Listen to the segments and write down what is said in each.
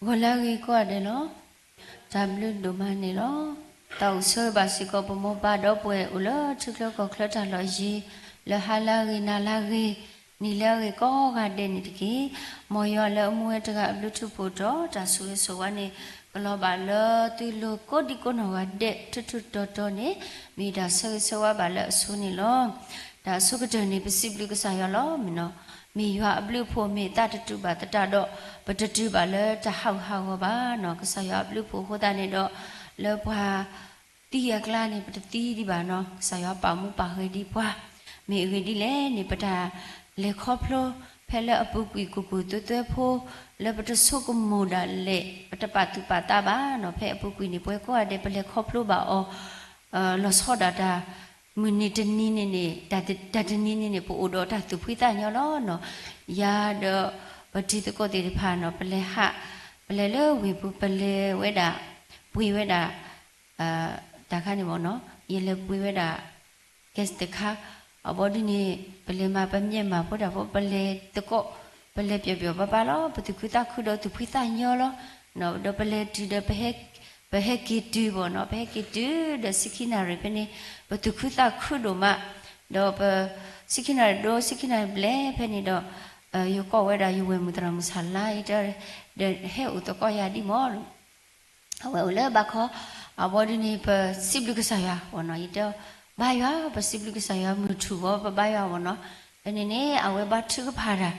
ဂီၤလၢအဂ့ၤကိးဂၤဒဲးလီၤ. တၢ်ဘျုးဒိၣ်မးန့ၣ်လီၤ. တၢ်အိၣ်ဆၢဂ့ၤဘၣ်စ့ၢ်ကီး ပမိၢ်ပၢ်ဒီပုၢ်ဝဲၢ်အိၣ်လၢထံချၢကီၢ်ချၢတၢ်လီၢ်ယံၤ, လၢဟါလၢအဂ့ၤနၤလၢအဂ့ၤ, နံၤလၢအဂ့ၤကိးဂၤဒဲးန့ၣ်တက့ၢ်. မ်ယွၤလၢအမူဝဲတဂၤအဘျုးထူးဖှိၣ်ဒီး တၢ်ဆိၣ်ဂ့ၤဆိၣ်ဝါန့ၣ် ကလီၤဘၣ်လၢသုလိၤကိးဒံကိးနီၢ်ဂၤဒဲး ထူးထူးတီၤတီၤန့ၣ် မ့ၢ်တၢ်ဆၢဂ့ၤဆၢဝါဘၣ်လၢအဆိန့ၣ်လီၤ. တၢ်အဆိကတၢၢ်န့ၣ် ပစံးဘျုးကစၢ်ယွၤလီၤ. မ့ၢ်နီၤ, မ့ၢ်ယွၤအဘျုးအဖှိၣ် မ့ၢ်အသးတတူာ်ဘၣ်သတးဒီး ပတတုၤဘၣ်လၢတၢ်ဟးဂူာ်ဟးဂီၤဘၣ်နီၤ. ကစၢ်ယွၤအဘျုးအဖှိၣ်အဃိသတးန့ၣ်ဒီး လၢပှၤသံအကျါန့ၣ် ပတသံဒံးဘၣ်နီၤ. ကစၢ်ယွၤပာ်မူပာ်ဂဲၤဒံးပှၤ, မ့ၢ်အဂ့ၢ်ဒ်လဲၣ်န့ၣ် ပတၢ်လဲၤခီဖျိ ဖဲလၢအပူၤကွံာ် ကိုယ်ကိုယ်သွဲသွဲဖိ လၢပတဆိကမိၣ်ဒၣ်လဲာ် ပတပာ်သူၣ်ပာ်သးဘၣ်နီၤ. ဖဲအပူၤကွံာ်န့ၣ် ပဝဲကိးဂၤဒဲး ပလဲၤခီဖျိဘၣ်အီၤ လီၤဆီဒၣ်တၢ် မုၢ်နံၤတနံၤန့ၣ်န့ၣ် တၢ်တ တၢ်တနံၤန့ၣ်န့ၣ် ပအိၣ်ဒီးတၢ်သူၣ်ဖှံသးညီလီၤနီၤ. ယၤဒီးပတံၤသကိးသ့ၣ်တဖၣ်နီၤ ပလဲၤဟး ပလဲၤလၢဝ့ၢ်ပူၤ ပလဲၤဝဲဒၣ် ပှ့ၤဝဲဒၣ် တၢ်ခါန့ၣ်မ့ၢ်နီၤ ယလဲၤပှ့ၤဝဲဒၣ် gas တခါ အဘီဒ်န့ၣ် ပလဲၤမၤပမျဲၢ်မၤဖိတၢ်ဖိ ပလဲၤသကိး ပလဲၤပျီၢ်ပျီၢ်ပါပါလီၤ. ပသူၣ်ခုသးခုဒီးသူၣ်ဖှံသးညီလီၤ. ဒီးပလဲၤတုၤဒီး ပဟဲက့ၤတုၤဘၣ်နီၤ ပဟဲက့ၤတုၤဒီးဆံခံနၣ်ရံၣ်ဖဲန့ၣ် ပသူၣ်ခုသးခုဒိၣ်မး ဒီးပ ဆံခံနၣ်ရံၣ်ဒီး ဆံခံနၣ်ရံၣ်ဘျဲၣ်ဖဲန့ၣ်ဒီး ယကိးဝဲဒၣ်ယဝဲၢ်မုၣ်သရၣ်မုၣ်ဆၣ်လါ ယတဲ ဒီးဟဲအိၣ်သကိးယၤဒ်မ့ၢ် အဝဲအိၣ်လၢဘါခီ အဘီဒ်န့ၣ် ပစံးဘျုးကစၢ်ယွၤဘၣ်နီၤ ယတဲ ဘါယွၤ ပစံးဘျုးကစၢ်ယွၤ မုၢ်ထူၣ်ဘီ ပဘါယွၤဘၣ်နီၤ. ဖဲန့ၣ်န့ၣ် အဝဲဘါထုကဖၣ်တၢ်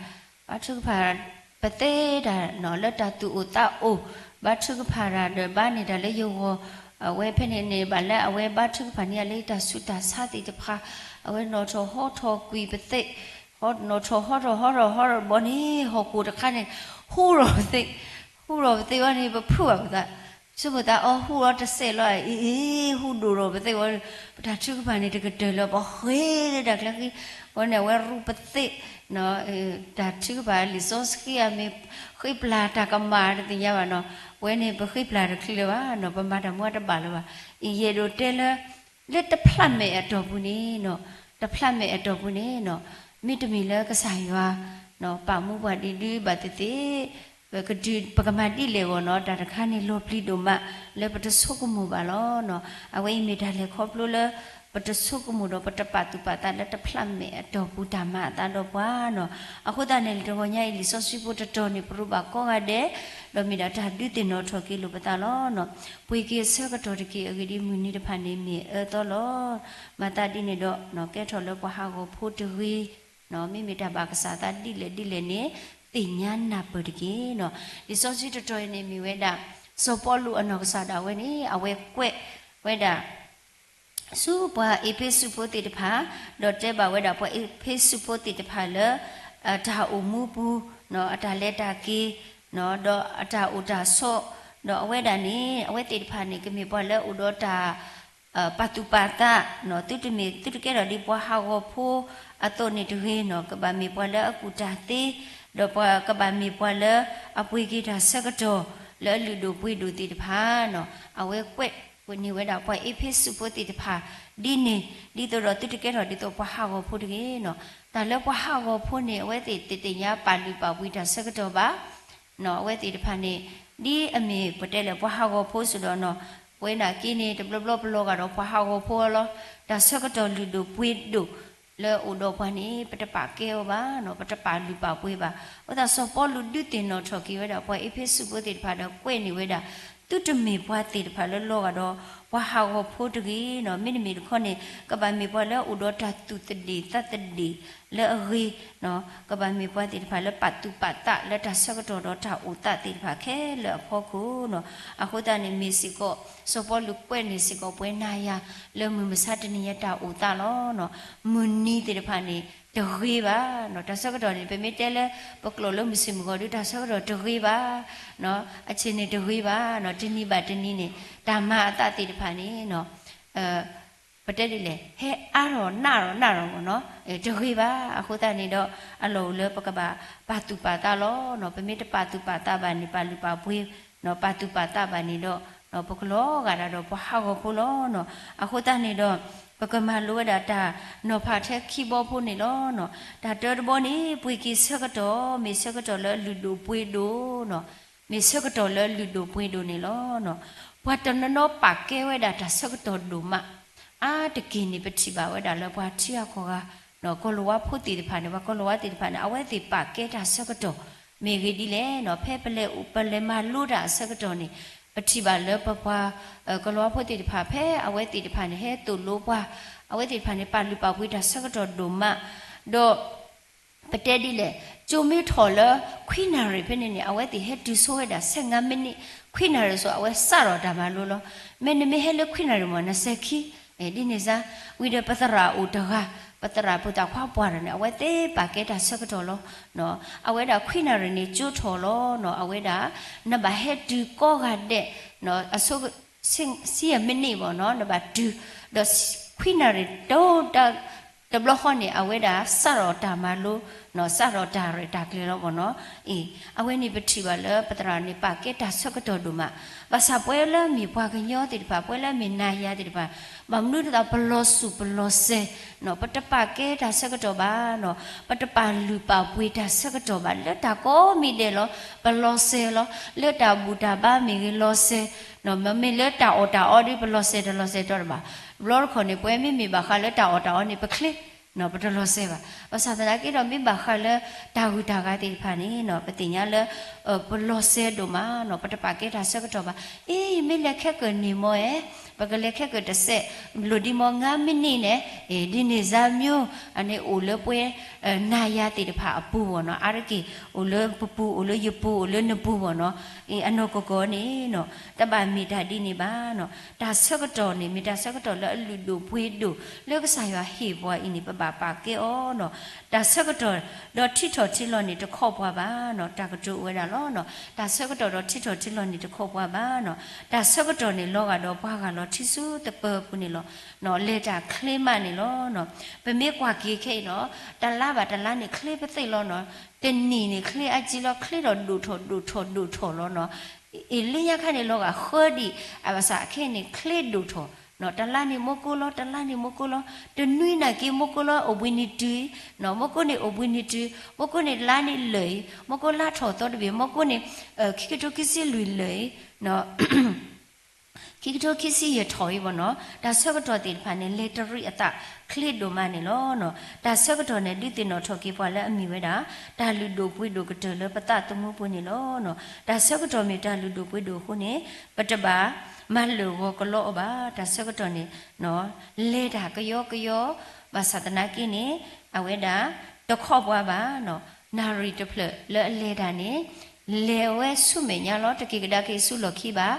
ဘါထုကဖၣ် ပသ့တၢ်နီၤ လၢတၢ်သူၣ်အိၣ်သးအိၣ် ဘါထုကဖၣ်တၢ်ဒီးဘါန့ၣ်တၢ်လၢယဂီၢ် အဝဲဖဲန့ၣ်န့ၣ် ဘၣ်လၢအဝဲဘါထုကဖၣ်န့ၢ်ယၤလၢတၢ်ဆူးတၢ်ဆါသ့ၣ်တဖၣ် အဝဲနီၣ်ထီၣ်ဟီထီၣ်ကွံာ်ပသ့ၣ် ဟီနီၣ်ထီၣ်ဟီထီၣ်ဟီထီၣ်ဟီထီၣ်ဘီန့ၣ် ဟီၣ်ခိၣ်တခါန့ၣ် ဟူးထီၣ်ပသ့ၣ် ဟူးထီၣ်ပသ့ၣ်ဝဲန့ၣ် ပဖုးဘၣ်ပသး ဆိကမိၣ်သးအီၣ်ဟူးထီၣ်တစဲးလီၤ အ့ ဟူးဒိၣ်ထီၣ်ပသ့ၣ်ဝဲ ပတၢ်ထုကဖၣ်န့ၣ် တကတၢၢ်လၢပဃ့လၢတၢ်ကျဲဃံ ဝဲန့ၣ် အဝဲရူၢ်ပသ့ၣ် တၢ်ထုကဖၣ်လံာ်စီဆှံအမ့ၢ် ဃ့ပျၢ်တၢ်ကမၣ်တသ့ၣ်ညါဘၣ်နီၤ ဝဲန့ၣ် ပဃ့ပျၢ်တချုးလၢၤဘၣ်နီၤ ပမၤတၢ်မူအတဘၣ်လၢၤဘၣ် အံၤယအဲၣ်ဒိးတဲလၢ လၢတဖျးမဲာ်အတီၢ်ပူၤန့ၣ်နီၤ တဖျးမဲာ်အတီၢ်ပူၤန့ၣ်နီၤ မ့တမ့ၢ်လၢကစၢ်ယွၤ ပာ်မူပှၤဒ်ဒုဘၣ်သ့ၣ်သ့ၣ် ပကဒုး ပကမၤဒ်လဲၣ်ဂီၢ်နီၤ တၢ်တခါန့ၣ်လီၤပျံၤဒိၣ်မး လၢပတဆိကမိၣ်ဘၣ်လီၤနီၤ အဝဲအံၤမ့ၢ်တၢ်လဲၤခီဖျိလၢ ပတဆိကမိၣ်ဒီးပတပာ်သူၣ်ပာ်သးလၢတဖျးမဲာ်အတီၢ်ပူၤ တၢ်မၤအသးဒီးပှၤနီၤ အဃိသတးန့ၣ် တဂီၤညါအံၤလံာ်စီဆှံဖိတတီၤန့ၣ် ပရူးဘၣ်ကိးဂၤဒဲး ဒီးမ့ၢ်ဒၣ်တၢ်ဒုးသ့ၣ်နီၣ်ထီၣ်က့ၤလိာ်ပသးလီၤနီၤ ပှ့ၤက့ၤအဆၢကတီၢ်တက့ၢ် အဂ့ၢ်ဒ်အံၤမုၢ်နံၤတဖၣ်န့ၣ်မ့ၢ်အၢသီလီၤ မၤသးဒ်န့ၣ်ဒီး ကဲထီၣ်လၢပှၤဟးဂီၤဖိတဂ့ၤ မ့မ့ၢ်တၢ်ဘၣ်ကစၢ်သးဒ်လဲၣ်ဒ်လဲၣ်န့ၣ် သ့ၣ်ညါနၢ်ပၢၢ်တက့ၢ်နီၤ လံာ်စီဆှံတတီၤအံၤန့ၣ်မ့ၢ်ဝဲဒၣ် စီၤပီလူးအနီၢ်ကစၢ်ဒၣ်ဝဲန့ၣ် အဝဲကွဲးဝဲဒၣ် ဆူပှၤအ့းဖ့းစူးဖိသ့ၣ်တဖၣ် ဒီးတဲဘၣ်ဝဲဒၣ်ပှၤအ့းဖ့းစူးဖိသ့ၣ်တဖၣ်လၢ တၢ်အိၣ်မူပူၤ အတၢ်လဲၤတၢ်က့ၤ ဒီးအတၢ်အိၣ်တၢ်ဆိး ဒီးအဝဲဒၣ်န့ၣ် အဝဲသ့ၣ်တဖၣ်န့ၣ် ကမ့ၢ်ပှၤလၢအိၣ်ဒီးတၢ် ပာ်သူၣ်ပာ်သး သုတမ့ၢ်သုတကဲထီၣ်ဒ်ပှၤဟးဂီၤဖိအသိးန့ၣ်တဂ့ၤနီၤ ကဘၣ်မ့ၢ်ပှၤလၢအကူၣ်တၢ်သ့ ဒီးပှၤကဘၣ်မ့ၢ်ပှၤလၢအပှ့ၤက့ၤတၢ်ဆၢကတီၢ်လၢအလုၢ်ဒိၣ်ပှ့ၤဒိၣ်သ့ၣ်တဖၣ်နီၤ အဝဲကွဲးန့ၢ်ဝဲဒၣ်ပှၤအ့းဖ့းစူးဖိသ့ၣ်တဖၣ် ဒ်န့ၣ် ဒ်သိးဒီးသုတကဲထီၣ်ဒ်သိးပှၤဟးဂီၤဖိတဂ့ၤနီၤ တၢ်လၢပှၤဟးဂီၤဖိန့ၣ် အဝဲသ့ၣ်သ့ၣ်ညါပာ်လုၢ်ပာ်ပှ့ၤတၢ်ဆၢကတီၢ်ဘၣ် နီၤ အဝဲသ့ၣ်တဖၣ်န့ၣ် ဒ်အမ့ၢ်ပတဲလၢပှၤဟးဂီၤဖိစ့ၢ်ဒီးနီၤ ပဝဲနာ်က့န့ၣ် တဘျီဘျီပလီၤဂာ်ဒီးပှၤဟးဂီၤဖိလီၤ. တၢ်ဆၢကတီၢ်လုၢ်ဒိၣ်ပှ့ၤဒိၣ်လၢအအိၣ်ဒီးပှၤန့ၣ် ပတပာ်ကဲအီၤဘၣ်နီၤ ပတပာ်လုၢ်ပာ်ပှ့ၤဘၣ်. အဃိသတး စီၤပီလူးဒုးသ့ၣ်နီၣ်ထီၣ်က့ၤဝဲဒၣ် ပှၤအ့းဖ့းစူးဖိသ့ၣ်တဖၣ်ဒီးကွဲးန့ၢ်ဝဲဒၣ် သုတမ့ၢ်ပှၤသ့ၣ်တဖၣ်လၢလီၤဂာ်ဒီးပှၤဟးဂီၤဖိတဂ့ၤနီၤ မ့တမ့ၢ်တခီန့ၣ် ကဘၣ်မ့ၢ်ပှၤလၢအိၣ်ဒီးတၢ်သူၣ်သဒ့ၣ်သးသဒ့ၣ်လၢအဂ့ၤ ကဘၣ်မ့ၢ်ပှၤသ့ၣ်တဖၣ်လၢပာ်သူၣ်ပာ်သးလၢတၢ်ဆၢကတီၢ်ဒီးတၢ်အိၣ်သးသ့ၣ်တဖၣ်ခဲလၢာ်အဖီခိၣ်နီၤ. အဃိသတးန့ၣ်မ့ၢ်စ့ၢ်ကီး စီၤပီလူးကွဲးန့ၢ်စ့ၢ်ကီးပဝဲနၤယၤလၢမုၢ်မဆါတနံၤညါတၢ်အိၣ်သးလီၤ. မုၢ်နံၤသ့ၣ်တဖၣ်န့ၣ် တဂ့ၤဘၣ်နီၤ တၢ်ဆၢကတီၢ်န့ၣ် ပမ့ၢ်တဲလၢ ပကျိာ်လၢမုၢ်ဆ့ၣ်မုၢ်ဂီၤဒုး တၢ်ဆၢကတီၢ်တဂ့ၤဘၣ် အဆ့ၣ်န့ၣ်တဂ့ၤဘၣ်နီၤ တနံၤဘၣ်တနံၤန့ၣ် တၢ်မၤအသးသ့ၣ်တဖၣ်န့ၣ် ပတဲဒ်လဲၣ် ဟဲအါထီၣ်နးထီၣ်နးထီၣ်မ့ၢ်နီၤ တဂ့ၤဘၣ်. အဃိသတးန့ၣ်ဒီး အလီၢ်အိၣ်လၢပကဘၣ်ပာ်သူၣ်ပာ်သးလီၤ. ပမ့ၢ်တပာ်သူၣ်ပာ်သးဘၣ်န့ၣ် ပာ်လုၢ်ပာ်ပှ့ၤ ပာ်သူၣ်ပာ်သးဘၣ်န့ၣ်ဒီး ပကလီၤဂာ်ဒၣ်ဒီးပှၤဟးဂီၤဖိလီၤ. အဃိသတးန့ၣ်ဒီး ပကမၤလိဝဲဒၣ်တၢ်နီၤဖးထဲခံဘီဖိန့ၣ်လီၤ. တၢ်တၢတဘီန့ၣ် ပှ့ၤက့ၤဆၢကတီၢ် မ့ၢ်ဆၢကတီၢ်လၢအလုၢ်ဒိၣ်ပှ့ၤဒိၣ်နီၤ မ့ၢ်ဆၢကတီၢ်လၢလုၢ်ဒိၣ်ပှ့ၤဒိၣ်န့ၣ်လီၤ. ပှၤတနီၤနီၤပာ်ကဲဝဲဒၣ်တၢ်ဆၢကတီၢ်ဒိၣ်မး, အါတက့ၢ်န့ၣ် ပထံၣ်ဘၣ်ဝဲဒၣ်လၢပှၤထံဂၤကီၢ်ဂၤ, ကီၤလၤဝါဖိသ့ၣ်တဖၣ်န့ၣ်, ပှၤကီၤလၤဝါသ့ၣ်တဖၣ်န့ၣ် အဝဲသ့ၣ်ပာ်ကဲတၢ်ဆၢကတီၢ် မ့ၢ်ဂ့ၤဒ်လဲၣ်န့ၣ်, ဖဲပလဲၤ ပလဲၤမၤလိတၢ်အဆၢကတီၢ်န့ၣ်, ပထံၣ်ဘၣ်လၢပပှၤ ကီၤလၤဝါဖိသ့ၣ်တဖၣ် ဖဲအဝဲသ့ၣ်တဖၣ်န့ၣ် ဟဲသိၣ်လိပှၤ, အဝဲသ့ၣ်တဖၣ်န့ၣ် ပာ်လုၢ်ပာ်ပှ့ၤတၢ်ဆၢကတီၢ်ဒိၣ်မး, ဒီး ပတဲဒ်လဲၣ်, ကၠိမ့ၢ်ထီၣ်လၢ ခွံနၣ်ရံၣ်ဖဲန့ၣ်န့ၣ် အဝဲသ့ၣ်ဟဲတုၤဆိဝဲဒၣ် ဆယ့်ငါးမိနစ်, ခွံနၣ်ရံၣ်ဆိ အဝဲစးထီၣ်တၢ်မၤလိလီၤ. မ့ၢ်နမ့ၢ်ဟဲလၢခွံနၣ်ရံၣ်မ့ၢ် နစဲၤခံ, ဒ်န့ၣ်စ့ၢ်, ဝံၤဒီးပသရၣ်အိၣ်တဂၤ, ပသရၣ်ဖိသၣ်ခွါပှၢ်တဂၤန့ၣ် အဝဲသ့ၣ်ပာ်ကဲတၢ်ဆၢကတီၢ်လီၤ. အဝဲဒၣ်ခွံနၣ်ရံၣ်န့ၣ် ကၠိထီၣ်လီၤန့ၣ်, အဝဲဒၣ် နဘၣ်ဟဲတုၤကိးဂၤဒဲး, အဆိ ဆံယဲၢ်မံးနံးဘၣ်န့ၣ်, နဘၣ်တုၤ, ဒီးခွံနၣ်ရံၣ် တဘျီဃီန့ၣ် အဝဲဒၣ်စးထီၣ်တၢ်မၤလိ, စးထီၣ်တၢ်ရဲၣ်တၢ်ကျဲၤလီၤဘၣ်န့ၣ်. အ့ၣ်, အဝဲန့ၣ်ပထံၣ်ဘၣ်လၢ ပသရၣ်န့ၣ် ပာ်ကဲတၢ်ဆၢကတီၢ်ဒိၣ်မး, ဘၣ်ဆၣ်ပဝဲလၢအမ့ၢ်ပှၤကညီသ့ၣ်တဖၣ်, ပဝဲလၢအမ့ၢ်နၤယၤသ့ၣ်တဖၣ်, ဘၣ်မနုၤဒ်သိးပလီၤစူၢ်ပလီၤစဲၤ, ပတပာ်ကဲတၢ်ဆၢကတီၢ်ဘၣ်န့ၣ်, ပတပာ်လုၢ်ပာ်ပှ့ၤတၢ်ဆၢကတီၢ်ဘၣ်, လၢတၢ်ကိးမံၤဒဲးလီၤ ပလီၤစဲၤလီၤ, လၢတၢ်ဘူၣ်တၢ်ဘါမ့ၢ်ဂ့ၤလီၤစဲၤ, မ့မ့ၢ်လၢတၢ်အီၣ်တၢ်အီဒီး ပလီၤစဲၤတလီၤစဲၤတီတဘၣ်. တဘျီတခီၣ်န့ၣ် ပဝဲမ့မ့ၢ်ဘၣ်ဃးလၢတၢ်အီၣ်တၢ်အီန့ၣ် ပချ့, ပတလီၤစဲၤဘၣ်. ဘၣ်ဆၣ်သနာ်က့ဒီး မ့ၢ်ဘၣ်ဃးလၢတၢ်ဂုၤတၢ်ဂၤသ့ၣ်တဖၣ်န့ၣ် ပသ့ၣ်ညါလၢ ပလီၤစဲၤဒိၣ်မးန့ၣ်, ပတပာ်ကဲတၢ်ဆၢကတီၢ်ဘၣ်. အ့ မ့ၢ်လဲၤခဲကၢၣ်န့ၣ်မ့ၢ်ဧါ, ပကလဲၤခဲကၢၣ်တစဲး, လိၣ်ဒံးမ့ၢ် ငါးမိနစ်န့ၣ်, ဒ်န့ၣ်စ့ၢ်မ့ၢ်, အန့ၣ်အိၣ်လၢပဝဲ နၤယၤသ့ၣ်တဖၣ်အပူၤဘၣ်န့ၣ်, အါတက့ၢ် အိၣ်လၢပပူၤ, အိၣ်လၢယပူၤ, အိၣ်လၢနပူၤဘၣ်န့ၣ်, အနီၢ်ကီၢ်ကီၢ်န့ၣ်, တဘၣ်မ့ၢ်တၢ်ဒ်န့ၣ်ဘၣ်န့ၣ်, တၢ်ဆၢကတီၢ်န့ၣ် မ့ၢ်တၢ်ဆၢကတီၢ်လၢအလုၢ်ဒိၣ်ပှ့ၤဒိၣ် လၢကစၢ်ယွၤဟ့ၣ်ပှၤအံၤန့ၣ် ပဘၣ်ပာ်ကဲအီၤန့ၣ်, တၢ်ဆၢကတီၢ်ဒီးထံထီၣ်ထံလီၤန့ၣ် တခီပှၤဘၣ်န့ၣ်, တၢ်ကတိၤအိၣ်ဝဲဒၣ်လီၤန့ၣ်, တၢ်ဆၢကတီၢ်ဒီးထံထီၣ်ထံလီၤန့ၣ် တခီပှၤဘၣ်န့ၣ်, တၢ်ဆၢကတီၢ်န့ၣ် လီၤဂာ်ဒီးပှၤဂၤလီၤ ထံဆူသပၢၤပူၤန့ၣ်လီၤ. လဲၤတၢ်ချ့မးန့ၣ်လီၤ. ပမ့ၢ်ကွၢ်က့ၤခဲအံၤန့ၣ်, တလါဘၣ်တလါန့ၣ် ချ့ပသ့ၣ်လီၤန့ၣ်, တနံၣ်န့ၣ် ချ့အါကံလီၤ, ချ့ဒီးဒိၣ်ထီၣ်ဒိၣ်ထီၣ်ဒိၣ်ထီၣ်လီၤန့ၣ်, အ့ၣ် လၢညါခါန့ၣ် လီၤဂာ်ဃၢဒံး, အဘၣ်ဆၣ်ခဲအံၤန့ၣ် ချ့ဒိၣ်ထီၣ်, တလါန့ၣ်မူကိလီၤ, တလါန့ၣ်မူကိလီၤ, တနွံနာ်က့ မူကိလီၤ အိၣ်ဘှံးနံၤတုၤ, မူကိန့ၣ်အိၣ်ဘှံးနံၤတုၤ, မူကိန့ၣ်လါန့ၣ်လၢာ်အံၤ, မူကိလါထီၣ်သီတဘ့ၣ်, မူကိန့ၣ် ခံကထိခံဆံလွံၢ်လၢာ်အံၤ, ခံကထိခံဆံယဲၢ်ထီၣ်အံၤဘၣ်န့ၣ်, တၢ်ဆၢကတီၢ်သ့ၣ်တဖၣ်န့ၣ် လဲၤတရံးအသးချ့ဒိၣ်မးန့ၣ်လီၤ. တၢ်ဆၢကတီၢ်န့ၣ် ဒုးသ့ၣ်နီၣ်ထီၣ်က့ၤပှၤလၢအမ့ၢ်ဝဲဒၣ် တၢ်လုၢ်ဒိၣ်ပှ့ၤဒိၣ်ကတၢၢ်လၢပသးသမူပူၤန့ၣ်လီၤ. တၢ်ဆၢကတီၢ်မ့ၢ်တၢ်လုၢ်ဒိၣ်ပှ့ၤဒိၣ်အဃိန့ၣ်, ပတဘၣ်မၤလၢာ်ဂီၤကလီအီၤဘၣ်. တၢ်ဆၢကတီၢ်န့ၣ် လဲၤတၢ်ကယီကယီ, ဘၣ်ဆၣ်သနာ်က့န့ၣ် အဝဲဒၣ်တခီပှၤဘၣ်န့ၣ်, နၣ်ရံၣ်တဖျၢၣ်လၢအလဲၤတၢ်န့ၣ် လဲၤဝဲဆူမဲာ်ညါလီၤ. တက့ၤကဒါက့ၤဆူလီၢ်ခံဘၣ်,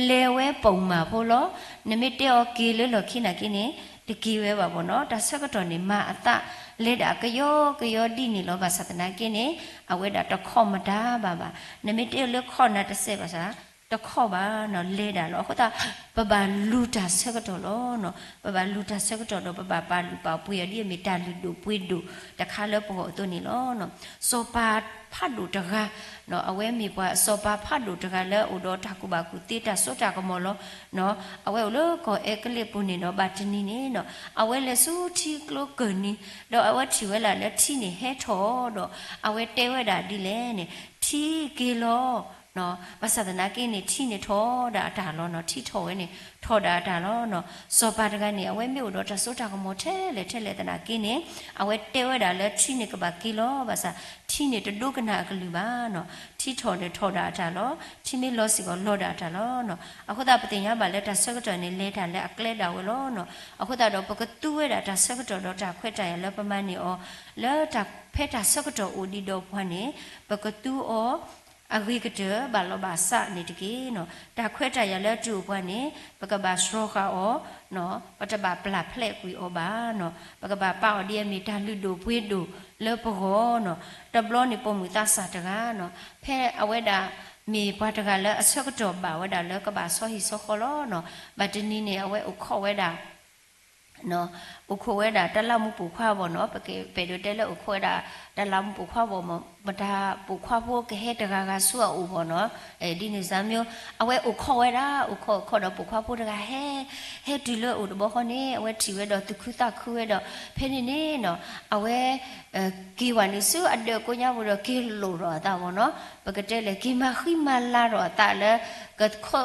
လဲၤဝဲပိာ်မၢ်ဖိလီၤ. နမ့ၢ်တဲအီၤက့ၤလၢလီၢ်ခံနာ်က့န့ၣ် တက့ၤဝဲဘၣ်ဘၣ်န့ၣ်. တၢ်ဆၢကတီၢ်န့ၣ် မၤအသး လဲၤဒၣ်ကယီကယီဒ်န့ၣ်လီၤ. ဘၣ်ဆၣ်သနာ်က့န့ၣ် အဝဲဒၣ်တခီမတၤဘၣ်ဘၣ်. နမ့ၢ်တဲလၢခီနၤတစဲးဘၣ်ဆၣ် တခီဘၣ်န့ၣ် လဲၤဒၣ်လီၤ. အဃိသတး ပဘၣ်လူၤတၢ်ဆၢကတီၢ်လီၤ. ပဘၣ်လူၤတၢ်ဆၢကတီၢ်ဒီး ပဘၣ်ပာ်လုၢ်ပာ်ပှ့ၤအီၤဒ်အမ့ၢ်တၢ်လုၢ်ဒိၣ်ပှ့ၤဒိၣ်တခါလၢပဂီၢ်အသိးန့ၣ်လီၤ. စီၤပၤဖးဒိၣ်တဂၤ, အဝဲမ့ၢ်ပှၤစီၤပၤဖးဒိၣ်တဂၤလၢအိၣ်ဒီးတၢ်ကူၣ်ဘၣ်ကူၣ်သ့တၢ်စိတၢ်ကမီၤလီၤ. အဝဲအိၣ်လၢကီၢ်အဲကလံးပူၤန့ၣ်ဒီး ဘၣ်တနံၤန့ၣ် အဝဲလဲၤဆူထံကျိကၢၢ်နံၤ, ဒီးအဝဲထံၣ်ဝဲဒၣ်လၢထံန့ၣ်ဟဲထီၣ်ဒီး အဝဲတဲဝဲဒၣ်ဒ်လဲၣ်န့ၣ်, ထံက့ၤလီၤ. ဘၣ်ဆၣ်သနာ်က့န့ၣ် ထံန့ၣ်ထီၣ်ဒၣ်အတၢ်လီၤန့ၣ်, ထံထီၣ်ဝဲန့ၣ် ထီၣ်ဒၣ်အတၢ်လီၤ. စီၤပၤတဂၤန့ၣ် အဝဲမ့ၢ်အိၣ်ဒီးတၢ်စိတၢ်ကမီၤထဲလဲၣ်ထဲလဲၣ်သနာ်က့န့ၣ် အဝဲတဲဝဲဒၣ်လၢထံန့ၣ်ကဘၣ်က့ၤလီၤ. ဘၣ်ဆၣ် ထံန့ၣ်တဒိကနၣ်အကလုၢ်ဘၣ်န့ၣ်, ထံထီၣ်န့ၣ်ထီၣ်ဒၣ်အတၢ်လီၤ, ထံမ့ၢ်လီၤစ့ၢ်ကီးလီၤဒၣ်အတၢ်လီၤ. အဃိသတး ပသ့ၣ်ညါဘၣ်လၢတၢ်ဆၢကတီၢ်န့ၣ် လဲၤတၢ်လၢအကျဲဒၣ်ဝဲလီၤ. အဃိသတးဒီး ပကသူဝဲဒၣ်တၢ်ဆၢကတီၢ်ဒီးတၢ်ခွဲးတၢ်ယာ်လၢပမၤန့ၢ်အီၤ လၢတၢ်ဖဲတၢ်ဆၢကတီၢ်အိၣ်ဒံးဒီးပှၤန့ၣ် ပကသူအီၤ အဂ့ၤကတၢၢ်ဘၣ်လီၤဘၣ်စးန့ၣ်တက့ၢ်. တၢ်ခွဲးတၢ်ယာ်လၢအတုၤအိၣ်ပှၤန့ၣ် ပကဘၣ်စှီၤဃာ်အီၤ, ပတဘၣ်ပျၢ်ဖျဲးကွံာ်အီၤဘၣ်န့ၣ်, ပကဘၣ်ပာ်အီၤဒ်အမ့ၢ်တၢ်လုၢ်ဒိၣ်ပှ့ၤဒိၣ်လၢပဂီၢ်န့ၣ်. တဘျီန့ၣ် ပိာ်မုၣ်သးစၢ်တဂၤန့ၣ်, ဖဲအဝဲဒၣ်မ့ၢ်ပှၤတဂၤလၢအဆၢကတီၢ်ဘၣ်ဝဲဒၣ်လၢကဘၣ်ဆီဟံၣ်ဆီဃီလီၤန့ၣ်, ဘၣ်တနံၤန့ၣ် အဝဲအိၣ်ခိးဝဲဒၣ် အိၣ်ခိးဝဲဒၣ်တၢ်လၢမူပိာ်ခွါဘၣ်နီၤ, ပကပဲာ်ဒိးတဲလၢအိၣ်ခိးဝဲဒၣ်တၢ်လၢမူပိာ်ခွါဘၣ်မ့ၢ် မတၤပိာ်ခွါဖိကဟဲတဂၤဂၤဆူအအိၣ်ဘၣ်နီၤ, ဒ်န့ၣ်စၢ်မ့ၢ် အဝဲအိၣ်ခိးဝဲဒၣ် အိၣ်ခိးအိၣ်ခိးဒီးပိာ်ခွါဖိတဂၤဟဲ ဟဲတုၤလၢအိၣ်တဘျီဃီန့ၣ် အဝဲထံၣ်ဝဲဒီးသူၣ်ခုသးခုဝဲဒီး ဖဲန့ၣ်န့ၣ်နီၤ အဝဲ က့ၤဝဲန့ၣ်ဆူအဒၢးကိးညါပူၤဒီးက့ၤလိာ်ထီၣ်အသးမ့ၢ်နီၤ, ပကတဲလဲၣ် က့ၤမၤဃံမၤလၤထီၣ်အသးလၢ ကခီ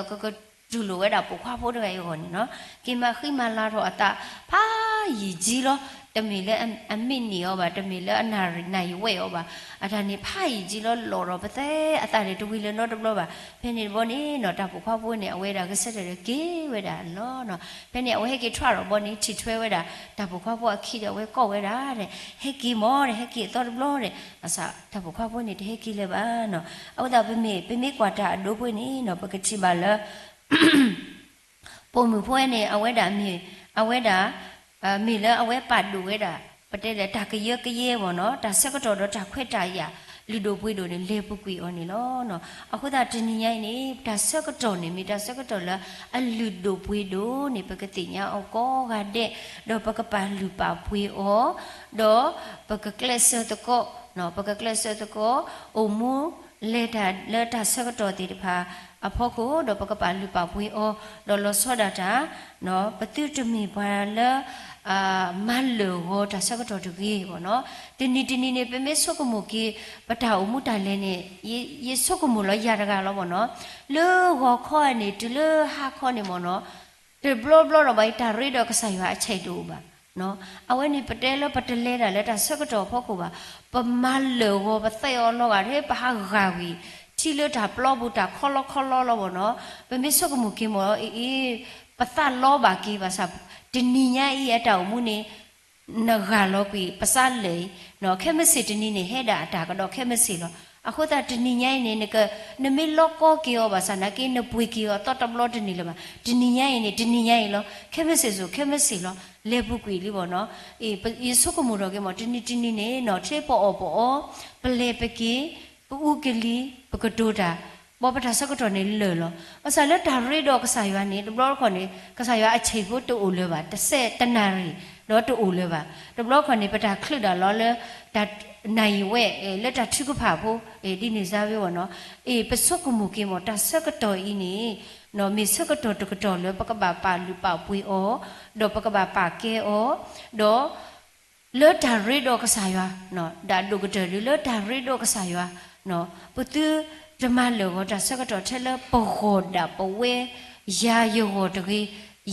ကကတူၢ်လိာ်ဝဲဒၣ်ပိာ်ခွါဖိတဂၤအံၤအဂီၢ်န့ၣ်နီၤ, က့ၤမၤဃံမၤလၤထီၣ်အသး ဖးယံာ်ကၠံလီၤ, တမ့ၢ်လၢအမံးနံးအီၤဘၣ်, တမ့ၢ်လၢအနၣ်ရံၣ်ဝဲအီၤဘၣ်, အတၢ်န့ၣ်ဖးယံာ်ကၠံလီၤ လိာ်ထီၣ်ပသဲအသးန့ၣ် တဝံၤလၢၤနီတဘျီဘၣ်, ဖဲန့ၣ်တဘျီန့ၣ်နီၤ တၢ်ပိာ်ခွါဖိန့ၣ် အဝဲဒၣ်ဂဲၤဆၢထၢၣ်ဒီးက့ၤဝဲဒၣ်လီၤနီၤ, ဖဲန့ၣ် အဝဲဟဲက့ၤထွဲထီၣ်ဘီန့ၣ် ထံၣ်ထွဲဝဲဒၣ် တၢ်ပိာ်ခွါဖိအခံဒီး အဝဲကိးဝဲဒၣ်ဒီး ဟဲက့ၤမ့ၢ်ဒီး ဟဲက့ၤအသီတဘျီဒီး ဘၣ်ဆၣ်တၢ်ပိာ်ခွါဖိန့ၣ် တဟဲက့ၤလၢၤဘၣ်နီၤ, အဃိသတး ပမ့ၢ် ပမ့ၢ်ကွၢ်တၢ်အဒိဖိန့ၣ်နီၤ ပကထံၣ်ဘၣ်လၢ ပိာ်မုၣ်ဖိန့ၣ် အဝဲဒၣ်မ့ၢ် အဝဲဒၣ် မ့ၢ်လၢအဝဲပာ်ဒိၣ်ဝဲဒၣ် ပတဲလၢတၢ်ကယၢကယဲမ့ၢ်နီၤ, တၢ်ဆၢကတီၢ်ဒီးတၢ်ခွဲးတၢ်ယာ် လုၢ်ဒိၣ်ပှ့ၤဒိၣ်န့ၣ် လဲၤပူၤကွံာ်အီၤန့ၣ်လီၤ. အဃိသတးတနံၤညါအံၤန့ၣ် တၢ်ဆၢကတီၢ်န့ၣ် မ့ၢ်တၢ်ဆၢကတီၢ်လၢအလုၢ်ဒိၣ်ပှ့ၤဒိၣ်န့ၣ် ပကသ့ၣ်ညါအီၤကိးဂၤဒဲး, ဒီးပကပာ်လုၢ်ပာ်ပှ့ၤအီၤ, ဒီးပကကျဲးစၢးသကိး ပကကျဲးစၢးသကိး အိၣ်မူ လဲၤတၢ်လၢတၢ်ဆၢကတီၢ်သ့ၣ်တဖၣ်အဖီခိၣ် ဒီးပကပာ်လုၢ်ပာ်ပှ့ၤအီၤ, ဒီးလီၤဆီဒၣ်တၢ် ပသုတမ့ၢ်ပှၤလၢ မၤလၢာ်ဂီၤတၢ်ဆၢကတီၢ်တဂ့ၤဘၣ်နီၤ. တနံၤတနံၤန့ၣ် ပမ့ၢ်ဆိကမိၣ်က့ၤ ပတၢ်အိၣ်မူတၢ်လဲၤန့ၣ် ယဆိကမိၣ်လီၤယၤတဂၤလီၤဘၣ်နီၤ. လၢဂီၤခီန့ၣ် တုၤလၢဟါခီန့ၣ်မ့ၢ်နီၤ တဘျီဘျီဒီးဘၣ်အံၤ တၢ်ရ့ဒီးကစၢ်ယွၤအဆဲးတအိၣ်ဘၣ်. အဝဲန့ၣ်ပတဲလၢပတလဲၤတၢ်လၢတၢ်ဆၢကတီၢ်အဖီခိၣ်ဘၣ်. ပမၤလၢာ်ဂီၤပသဲအီၤလီၤဂာ် ပဟးဂာ်ဝံၤ ထံလၢတၢ်ပျီပူၤတၢ်ခီလီခီလီလီၤဘၣ်နီၤ. ပမ့ၢ်ဆိကမိၣ်က့ၤမ့ၢ်အံၤ ပသးလီဘၣ်က့ၤဘၣ်ဆၣ် တနံၤညါအံၤအတၢ်အိၣ်မူန့ၣ် နဂာ်လီၤကွံာ် ပစးလၢာ်အံၤ ခဲမုၢ်ဆ့ၣ်တနံၤန့ၣ် ဟဲဒၣ်အတၢ်ကဒီးခဲမုၢ်ဆ့ၣ်လီၤ. အဃိသတးတနံၤညါအံၤန့ၣ် နက နမ့ၢ်လီၤကီက့ၤအီၤဘၣ်ဆၣ်နာ်က့ နပှ့ၤက့ၤအီၤသီတဘျီတန့ၢ်လၢၤဘၣ်. တနံၤညါအံၤန့ၣ် တနံၤညါအံၤလီၤ. ခဲမုၢ်ဆ့ၣ်စိၤ ခဲမုၢ်ဆ့ၣ်လီၤ. လဲၤပူၤကွံာ်လံဘၣ်နီၤ. ယဆိကမိၣ်ထီၣ်က့ၤမ့ၢ် တနံၤတနံၤန့ၣ်နီၤ ထဲပအီၣ်ပအီ ပလဲၤပက့ၤ ပအူကလံၤ ပကတိၤတၢ် ဘီပတၢ်ဆၢကတီၢ်န့ၣ်လၢာ်လီၤ. ဘၣ်ဆၣ်လၢတၢ်ရ့ဒီးကစၢ်ယွၤန့ၣ် တဘျီတခီၣ်န့ၣ် ကစၢ်ယွၤအဆဲးဖိတအိၣ်လၢၤဘၣ်, တစဲးတနၣ်ရံၣ် ဒီးတအိၣ်လၢၤဘၣ်. တဘျီတခီၣ်န့ၣ် ပတၢ်ချုးဒၣ်လီၤလၢ တၢ်နၣ်ရံၣ်ဝဲ လၢတၢ်ထုကဖၣ်ဖိ ဒ်န့ၣ်စါဝဲဘၣ်နီၤ. အ့ ပဆိကမိၣ်က့ၤမ့ၢ် တၢ်ဆၢကတီၢ်အံၤန့ၣ် မ့ၢ်ဆၢကတီၢ်တကတီၢ်လၢပကဘၣ်ပာ်လုၢ်ပာ်ပှ့ၤအီၤ, ဒီးပကဘၣ်ပာ်ကဲအီၤ, ဒီး လၢတၢ်ရ့ဒီးကစၢ်ယွၤ ဒၣ်ဒိၣ်ကတၢၢ်ဒ်လၢတၢ်ရ့ဒီးကစၢ်ယွၤ ပသုတမၤလၢာ်ဂီၤတၢ်ဆၢကတီၢ်ထဲလၢပဂီၢ်ဒၣ်ပဝဲ ယၤယဂီၢ်တဂ့ၤ,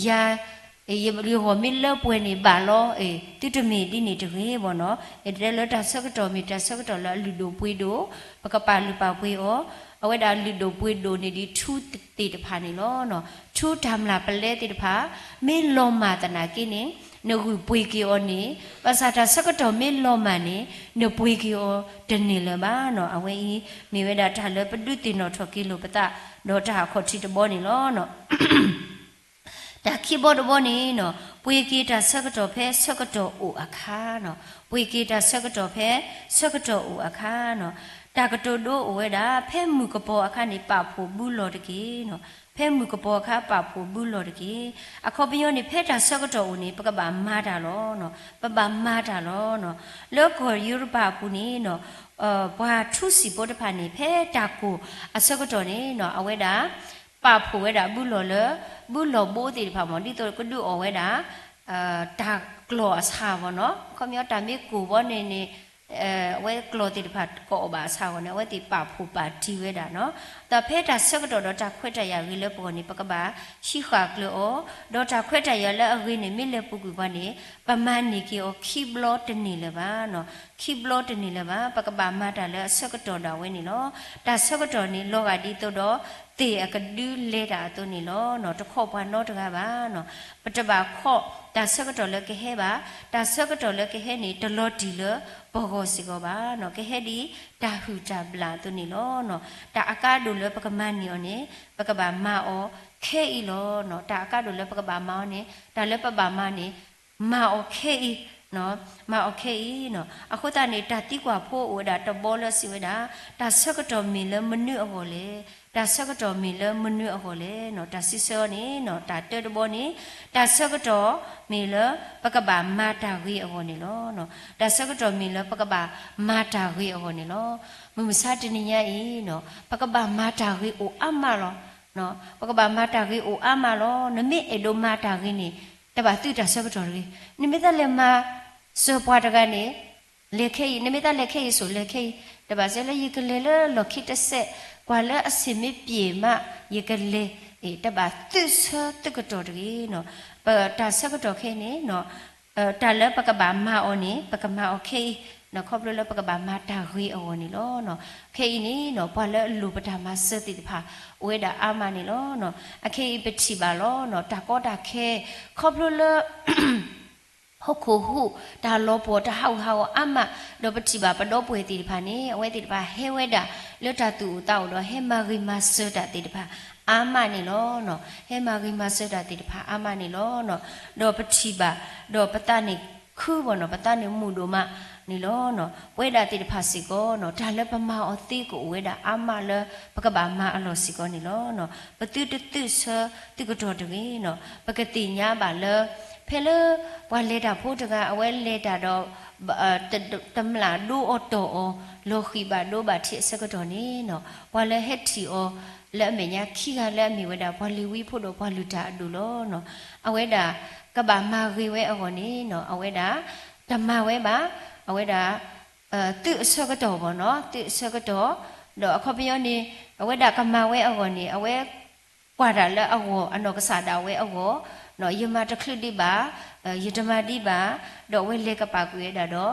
ယၤ ယဂီၢ်မ့ၢ်လၢပှဲၤန့ၣ်ဘၣ်လီၤ. အ့ သုတမ့ၢ်ဒ်န့ၣ်တဂ့ၤဘၣ်နီၤ. အ့ တဲလၢတၢ်ဆၢကတီၢ်မ့ၢ်တၢ်ဆၢကတီၢ်လၢအလုၢ်ဒိၣ်ပှ့ၤဒိၣ်, ပကပာ်လုၢ်ပာ်ပှ့ၤအီၤ, အဝဲဒၣ်လုၢ်ဒိၣ်ပှ့ၤဒိၣ်န့ၢ်ဒံးထူသ့ၣ်တဖၣ်န့ၣ်လီၤ. ထူတၢ်မျၢ်ပလဲသ့ၣ်တဖၣ် မ့ၢ်လီၤမၢ်သနာ်က့န့ၣ် နဂုာ်ပှ့ၤက့ၤအီၤန့ၣ်, ဘၣ်ဆၣ်တၢ်ဆၢကတီၢ်မ့ၢ်လီၤမၢ်န့ၣ် နပှ့ၤက့ၤအီၤတန့ၢ်လၢၤဘၣ်နီၤ. အဝဲအံၤ မ့ၢ်ဝဲဒၣ်တၢ်လၢပဒုးသ့ၣ်နီၣ်ထီၣ်က့ၤလိာ်ပသး ဒီးတၢ်အခီၣ်ထံးတဘီန့ၣ်လီၤ. တၢ်ခံဘီတဘီန့ၣ်နီၤ ပှ့ၤက့ၤတၢ်ဆၢကတီၢ်ဖဲဆၢကတီၢ်အိၣ်အခါနီၤ, ပှ့ၤက့ၤတၢ်ဆၢကတီၢ်ဖဲဆၢကတီၢ်အိၣ်အခါနီၤ, တၢ်ကတိၤဒိအိၣ်ဝဲဒၣ် ဖဲမုၢ်ကပီၤအခါန့ၣ် ပာ်ဖှိၣ်ဘုလီၢ်တက့ၢ်နီၤ, ဖဲမုၢ်ကပီၤအခါ ပာ်ဖှိၣ်ဘုလီၢ်တက့ၢ်. အခီပညီန့ၣ် ဖဲတၢ်ဆၢကတီၢ်အိၣ်န့ၣ် ပကဘၣ်မၤတၢ်လီၤနီၤ, ပဘၣ်မၤတၢ်လီၤနီၤ. လၢကီၢ်ယူရပၤအပူၤန့ၣ်နီၤ ပှၤထူစံာ်ဖိတဖၣ်န့ၣ် ဖဲတၢ်ကိၢ်အဆၢကတီၢ်န့ၣ်နီၤ အဝဲဒၣ် ပာ်ဖှိၣ်ဝဲဒၣ်ဘုလီၢ်လၢ ဘုလီၢ်ဘိသ့ၣ်တဖၣ်မ့ၢ် ဒ်သိးကဒုးအီၣ်ဝဲဒၣ် တၢ်ကျီၢ်အဆၣ်ဘၣ်နီၤ. အခီပညီတၢ်မ့ၢ်ကိၢ်ဘီန့ၣ်န့ၣ် အဝဲကျီၢ်သ့ၣ်တဖၣ်ကအီၣ်ဘၣ်အဆၣ်အဂီၢ်န့ၣ် အဝဲသ့ၣ်ပာ်ဖှိၣ်ပာ်တံၢ်ဝဲဒၣ်နီၤ. ဒီးဖဲတၢ်ဆၢကတီၢ်ဒီးတၢ်ခွဲးတၢ်ယာ်ဂ့ၤလၢပဂီၢ်န့ၣ် ပကဘၣ်ဟံးဃာ်ကျၢၤအီၤ, ဒီးတၢ်ခွဲးတၢ်ယာ်လၢအဂ့ၤန့ၣ် မ့ၢ်လဲၤပူၤကွံာ်ပှၤန့ၣ် ပမၤန့ၢ်က့ၤအီၤခံဘျီတန့ၢ်လၢၤဘၣ်နီၤ, ခံဘျီတန့ၢ်လၢၤဘၣ်. ပကဘၣ်မၤတၢ်လၢအဆၢကတီၢ်ဒၣ်ဝဲန့ၣ်လီၤ. တၢ်ဆၢကတီၢ်န့ၣ် လီၤဂာ်ဒ်သိးဒီး သ့ၣ်အကဒုလဲၤတၢ်အသိးန့ၣ်လီၤ. တခီၣ်ပှၤနီတဂၤဘၣ်နီၤ. ပတဘၣ်ခီၣ်တၢ်ဆၢကတီၢ်လၢကဟဲဘၣ်. တၢ်ဆၢကတီၢ်လၢကဟဲန့ၣ် တလီၤတံၢ်လၢပဂီၢ်စ့ၢ်ကီးဘၣ်နီၤ. ကဟဲဒ်တၢ်ဟုၣ်တၢ်ဘျၣ်အသိးန့ၣ်လီၤ. တၢ်အကါဒိၣ်လၢပကမၤန့ၢ်အီၤန့ၣ် ပကဘၣ်မၤအီၤခဲအံၤလီၤ. တၢ်အကါဒိၣ်လၢပကဘၣ်မၤအီၤန့ၣ် တၢ်လၢပဘၣ်မၤန့ၣ် မၤအီၤခဲအံၤ မၤအီၤခဲအံၤနီၤ. အဃိသတးန့ၣ် တၢ်သံကွၢ်ဖိအိၣ်ဝဲဒၣ်တဘီလၢစံးဝဲဒၣ်, တၢ်ဆၢကတီၢ်မ့ၢ်လၢမနုၤအဂီၢ်လဲၣ်. တၢ်ဆၢကတီၢ်မ့ၢ်လၢမနုၤအဂီၢ်လဲၣ်နီၤ. တၢ်စံးဆၢအီၤန့ၣ်နီၤ, တၢ်တၢတဘီန့ၣ်, တၢ်ဆၢကတီၢ်မ့ၢ်လၢပကဘၣ်မၤတၢ်ဂ့ၤအဂီၢ်န့ၣ်လီၤ. တၢ်ဆၢကတီၢ်မ့ၢ်လၢပကဘၣ်မၤတၢ်ဂ့ၤအဂီၢ်န့ၣ်လီၤ. မုၢ်မဆါတနံၤညါအံၤနီၤ, ပကဘၣ်မၤတၢ်ဂ့ၤအိၣ်အါမးလီၤ. ပကဘၣ်မၤတၢ်ဂ့ၤအိၣ်အါမးလီၤ. နမ့ၢ်အဲၣ်ဒိးမၤတၢ်ဂ့ၤန့ၣ် တဘၣ်သုးတၢ်ဆၢကတီၢ်တဂ့ၤ. နမ့ၢ်သးလဲၤမၤစၢၤပှၤတဂၤန့ၣ် လဲၤခဲအံၤ, နမ့ၢ်သးလဲၤခဲအံၤစိၤလဲၤခဲအံၤ, တဘၣ်စဲလၢယကလဲၤလၢလီၢ်ခံတစဲး, ကွၢ်လၢအဆ့ၣ်မ့ၢ်ပျ့ၤမး ယကလဲၤ, တဘၣ်သုးဆၢသုးကတီၢ်တဂ့ၤနီၤ. ပတၢ်ဆၢကတီၢ်ခဲအံၤန့ၣ် တၢ်လၢပကဘၣ်မၤအီၤန့ၣ် ပကမၤအီၤခဲအံၤ, ခီဖျိလၢပကဘၣ်မၤတၢ်ဂ့ၤအဂီၢ်န့ၣ်လီၤ. ခဲအံၤန့ၣ်နီၤ ပှၤလၢအလိၣ်ပတၢ်မၤစၢၤသ့ၣ်တဖၣ် အိၣ်ဝဲဒၣ်အါမးန့ၣ်လီၤ. အခဲအံၤပထံၣ်ဘၣ်လီၤနီၤ တၢ်ကီတၢ်ခဲ ခီဖျိလၢ ဟီၣ်ခိၣ်ဟူး တၢ်လီၤပှီၢ်တၢ်ဟးဂူာ်ဟးဂီၤအါမး, ဒီးပထံၣ်ဘၣ်ပဒီပုၢ်ဝဲၢ်သ့ၣ်တဖၣ်န့ၣ် အဝဲသ့ၣ်တဖၣ်ဟဲဝဲဒၣ်လၢတၢ်သူၣ်အိၣ်သးအိၣ်ဒီးဟဲမၤဂ့ၤမၤစၢၤတၢ်သ့ၣ်တဖၣ်အါမးန့ၣ်လီၤ. ဟဲမၤဂ့ၤမၤစၢၤတၢ်သ့ၣ်တဖၣ်အါမးန့ၣ်လီၤ. ဒီးပထံၣ်ဘၣ် ဒီးပသးန့ၣ်ခုဘၣ်နီၤ, ပသးန့ၣ်မုာ်ဒိၣ်မးန့ၣ်လီၤ. ပဝဲဒၣ်သ့ၣ်တဖၣ်စ့ၢ်ကီးနီၤ တၢ်လၢပမၤအီၤသ့ကအိၣ်ဝဲဒၣ်အါမးလၢ ပကဘၣ်မၤအလီၢ်စ့ၢ်ကီးန့ၣ်လီၤ. ပသုတသုးဆၢသုးကတီၢ်တဂ့ၤနီၤ. ပကသ့ၣ်ညါဘၣ်လၢ ဖဲလၢပှၤလဲၤတၢ်ဖိတဂၤ အဝဲလဲၤတၢ်ဒီး တမျၢ်ဒိအီၤတီၢ်အီၤ လီၤဃံၣ်ဘၣ်ဒိဘၣ်ထံးအဆၢကတီၢ်န့ၣ်နီၤ ပှၤလၢဟဲထံၣ်အီၤလၢအမဲာ်ညါခံဂၤလၢအမ့ၢ်ဝဲဒၣ် ပှၤလ့ၤဝံဖိဒီးပှၤလုၢ်တၢ်အဒိၣ်လီၤနီၤ. အဝဲဒၣ် ကဘၣ်မၤဂ့ၤဝဲအဂီၢ်န့ၣ်နီၤ အဝဲဒၣ် တမၤဝဲဘၣ်, အဝဲဒၣ် သုးအဆၢကတီၢ်ဘၣ်နီၤ, သုးအဆၢကတီၢ်, ဒီးအခီပညီန့ၣ် အဝဲဒၣ်ကမၤဝဲအဂီၢ်န့ၣ် အဝဲ ကွၢ်တၢ်လၢအဂီၢ် အနီၢ်ကစၢ်ဒၣ်ဝဲအဂီၢ်, ယမၤတချုးဒံးဘၣ်, ယတမၤဒံးဘၣ်, ဒီးအဝဲလဲၤကပာ်ကွံာ်ဝဲဒၣ်ဒီး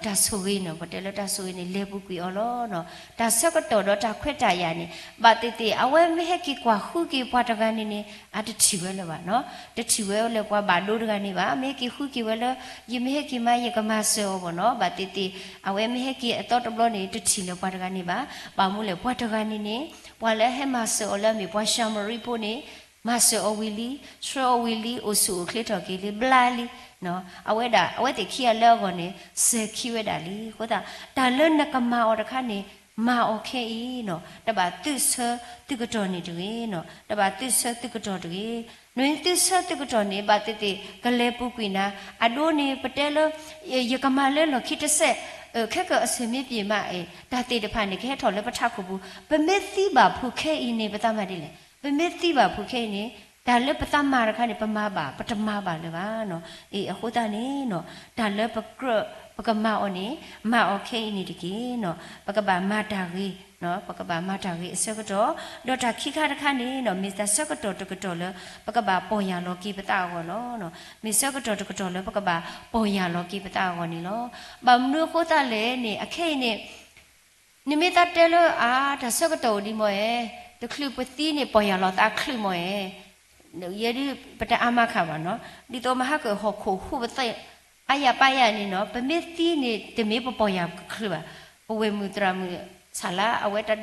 တၢ်ဆိၣ်ဂ့ၤနီၤ, ပတဲလၢတၢ်ဆိၣ်ဂ့ၤန့ၣ် လဲၤပူၤကွံာ်အီၤလီၤ. တၢ်ဆၢကတီၢ်ဒီးတၢ်ခွဲးတၢ်ယာ်န့ၣ် ဘၣ်သ့ၣ်သ့ၣ်အဝဲမ့ၢ်ဟဲက့ၤကွၢ်ဃုက့ၤပှၤတဂၤန့ၣ်န့ၣ် အတထံၣ်ဝဲလၢၤဘၣ်နီၤ, တထံၣ်ဝဲလၢၤပှၤဘၣ်ဒိတဂၤန့ၣ်ဘၣ်, မ့ၢ်ဟဲက့ၤဃုက့ၤဝဲလၢ ယမ့ၢ်ဟဲက့ၤမၤ ယကမၤစၢၤအီၤဘၣ်နီၤ, ဘၣ်သ့ၣ်သ့ၣ် အဝဲမ့ၢ်ဟဲက့ၤအသီတဘျီန့ၣ် တထံၣ်လၢၤပှၤတဂၤန့ၣ်ဘၣ်, ဘၣ်မနုၤလဲၣ် ပှၤတဂၤန့ၣ်န့ၣ် ပှၤလၢဟဲမၤစၢၤအီၤလၢအမ့ၢ်ပှၤၡၤမရံဖိန့ၣ် မၤစၢၤအီၤဝံၤလံ, ဆှၢအီၤဝံၤလံ, အိၣ်ဆူၣ်အိၣ်ချ့ထီၣ်က့ၤလံ ဘျါလံ, အဝဲဒၣ် အဝဲသ့ၣ်ခံဂၤလၢအဂီၢ်န့ၣ် စဲၤခံဝဲဒၣ်လံ. အဃိသတး တၢ်လၢနကမၤအီၤတခါန့ၣ် မၤအီၤခဲအံၤနီၤ, တဘၣ်သုးဆၢသုးကတီၢ်န့ၣ်တဂ့ၤနီၤ, တဘၣ်သုးဆၢသုးကတီၢ်တဂ့ၤ. နသုးဆၢသုးကတီၢ်န့ၣ် ဘၣ်သ့ၣ်သ့ၣ် ကလဲၤပူၤကွံာ်နၤ, အဒိန့ၣ် ပတဲလၢ ယကမၤလၢလီၢ်ခံတစဲး, ခဲကၢအဆ့ၣ်မ့ၢ်ပျ့ၤမးအံၤ တၢ်သ့ၣ်တဖၣ်န့ၣ် ကဟဲထီၣ်လၢပထးခိၣ်ပူၤ, ပမ့ၢ်သံဘၣ်ဖုးခဲအံၤန့ၣ် ပသးမၤဒ်လဲၣ်, ပမ့ၢ်သံဘၣ်ဖုးခဲအံၤန့ၣ် တၢ်လၢပသးမၤတခါန့ၣ် ပမၤဘၣ် ပတမၤဘၣ်လၢၤဘၣ်နီၤ. အံၤ အဃိသတးန့ၣ်နီၤ တၢ်လၢပကြၢးပကမၤအီၤန့ၣ် မၤအီၤခဲအံၤန့ၣ်တက့ၢ်နီၤ, ပကဘၣ်မၤတၢ်ဂ့ၤ, ပကဘၣ်မၤတၢ်ဂ့ၤအဆၢကတီၢ်, ဒီးတၢ်ခံခါတခါန့ၣ်နီၤ မ့ၢ်တၢ်ဆၢကတီၢ်တကတီၢ်လၢ ပကဘၣ်ပီၢ်ယၢ်လီၤက့ၤပသးအဂီၢ်လီၤ. မ့ၢ်ဆၢကတီၢ်တကတီၢ်လၢပကဘၣ်ပီၢ်ယၢ်လီၤက့ၤပသးအဂီၢ်န့ၣ်လီၤ. ဘၣ်မနုၤအဃိသတးလဲၣ်န့ၣ် အခဲအံၤန့ၣ် နမ့ၢ်သးတဲလၢ အါ တၢ်ဆၢကတီၢ်အိၣ်ဒံးမ့ၢ်ဧါ, တချုးပသံန့ၣ် ပီၢ်ယၢ်လီၤသးချုးမ့ၢ်ဧါ, ယဲဒၣ်ပတအါမးခးဘၣ်နီၤ, ဒ်သိးမဟါကၢၢ်ဟီၣ်ခိၣ်ဟူးပသဲး အါယၤပၢ်ယၤန့ၣ်နီၤ ပမ့ၢ်သံန့ၣ် တမ့ၢ်ပပီၢ်ယၢ်ချုးဘၣ်, ပဝဲၢ်မုၣ်သရၣ်မုၣ် ဆၣ်လါ အဝဲတၢ်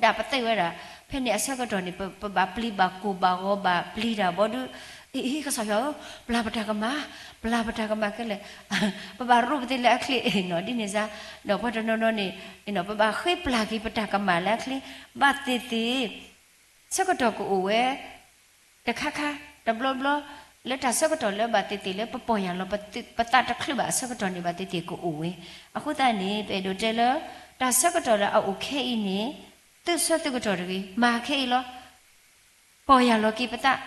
ဒၣ်ပသဲးဝဲဒၣ်, ဖဲန့ၣ်အဆၢကတီၢ်န့ၣ် ပ ပဘၣ်ပျံၤဘၣ်ကိၢ်ဘၣ်ဂီၤဘၣ်ပျံၤတၢ်ဘီဒုး, အံၤ ကစၢ်ယွၤဧၢ, ပျၢ်ပတၢ်ကမၣ်, ပျၢ်ပတၢ်ကမၣ်ခဲလၢာ်, ပဘၣ်ရိးပသ့လၢအချ့နီၤ, ဒ်န့ၣ်စါ, ဒီးပှၤတနီၤနီၤန့ၣ် ပဘၣ်ဃ့ပျၢ်က့ၤပတၢ်ကမၣ်လၢအချ့, ဘၣ်သ့ၣ်သ့ၣ် ဆၢကတီၢ်ကအိၣ်ဝဲ တခါခါ တဘျီဘျီ လၢတၢ်ဆၢကတီၢ်လၢဘၣ်သ့ၣ်သ့ၣ်လၢပပီၢ်ယၢ်လီၤပသးတချုးဘၣ်အဆၢကတီၢ်န့ၣ် ဘၣ်သ့ၣ်သ့ၣ်ကအိၣ်ဝဲ, အဃိသတးန့ၣ် ပအဲၣ်ဒိးတဲလၢ တၢ်ဆၢကတီၢ်လၢအအိၣ်ခဲအံၤန့ၣ် သုးဆၢသုးကတီၢ်တဂ့ၤ, မၤခဲအံၤလီၤ. ပီၢ်ယၢ်လီၤက့ၤပသး,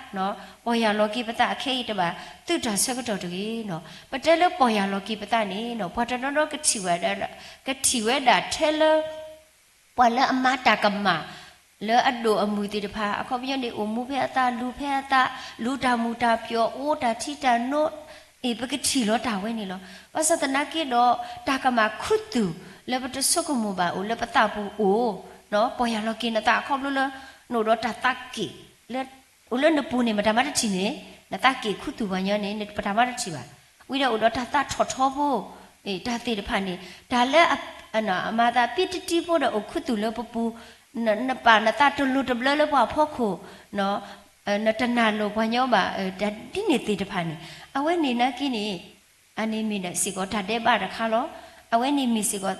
ပီၢ်ယၢ်လီၤက့ၤပသးအခဲအံၤတဘၣ်, သုးတၢ်ဆၢကတီၢ်တဂ့ၤနီၤ. ပတဲလၢပီၢ်ယၢ်လီၤက့ၤပသးန့ၣ်နီၤ ပှၤတနီၤနီၤကထံၣ်ဝဲဒၣ်, ကထံၣ်ဝဲဒၣ်ထဲလၢ ပှၤလၢအမၤတၢ်ကမၣ် လၢအဒိၣ်အမုၢ်သ့ၣ်တဖၣ် အခီပညီန့ၣ် အိၣ်မူဖဲအသး လူၤဖဲအသး လူၤတၢ်မုာ်တၢ်ပျီၤ အိၣ်တၢ်ထံတၢ်နိ, အ့ၣ် ပကထံၣ်လီၤတၢ်ဝဲန့ၣ်လီၤ. ဘၣ်ဆၣ်သနာ်က့ဒီး တၢ်ကမၣ်ခူသူၣ်လၢပတဆိကမိၣ်ဘၣ်အိၣ်လၢပသးပူၤအိၣ်, ပီၢ်ယၢ်လီၤက့ၤနသးအခီဖျိလၢ နအိၣ်ဒီးတၢ်သးက့ၣ် အိၣ်လၢနပူၤန့ၣ် မတၤမးတထံၣ်န့ၣ်, နသးက့ၣ်ခူသူၣ်ပှၤညီန့ၣ် ပတၢ်မးတထံၣ်ဘၣ်. ဝံၤဒီးအိၣ်ဒီးတၢ်သးထီၣ်ထီဖိ, တၢ်သ့ၣ်တဖၣ်န့ၣ် တၢ်လၢ အမၤသးပံတတံဖိဒီးအိၣ်ခူသူၣ်လၢပပူၤ, နပာ်နသးတလိၤတဘျၢလၢပှၤအဖီခိၣ်, နတနာ်လိာ်ပှၤညီဘၣ်, တၢ်ဒ်န့ၣ်သ့ၣ်တဖၣ်န့ၣ် အဝဲန့ၣ်နာ်က့န့ၣ် အန့ၣ်မ့ၢ်စ့ၢ်ကီးတၢ်ဒဲးဘးတခါလီၤ. အဝဲန့ၣ်မ့ၢ်စ့ၢ်ကီး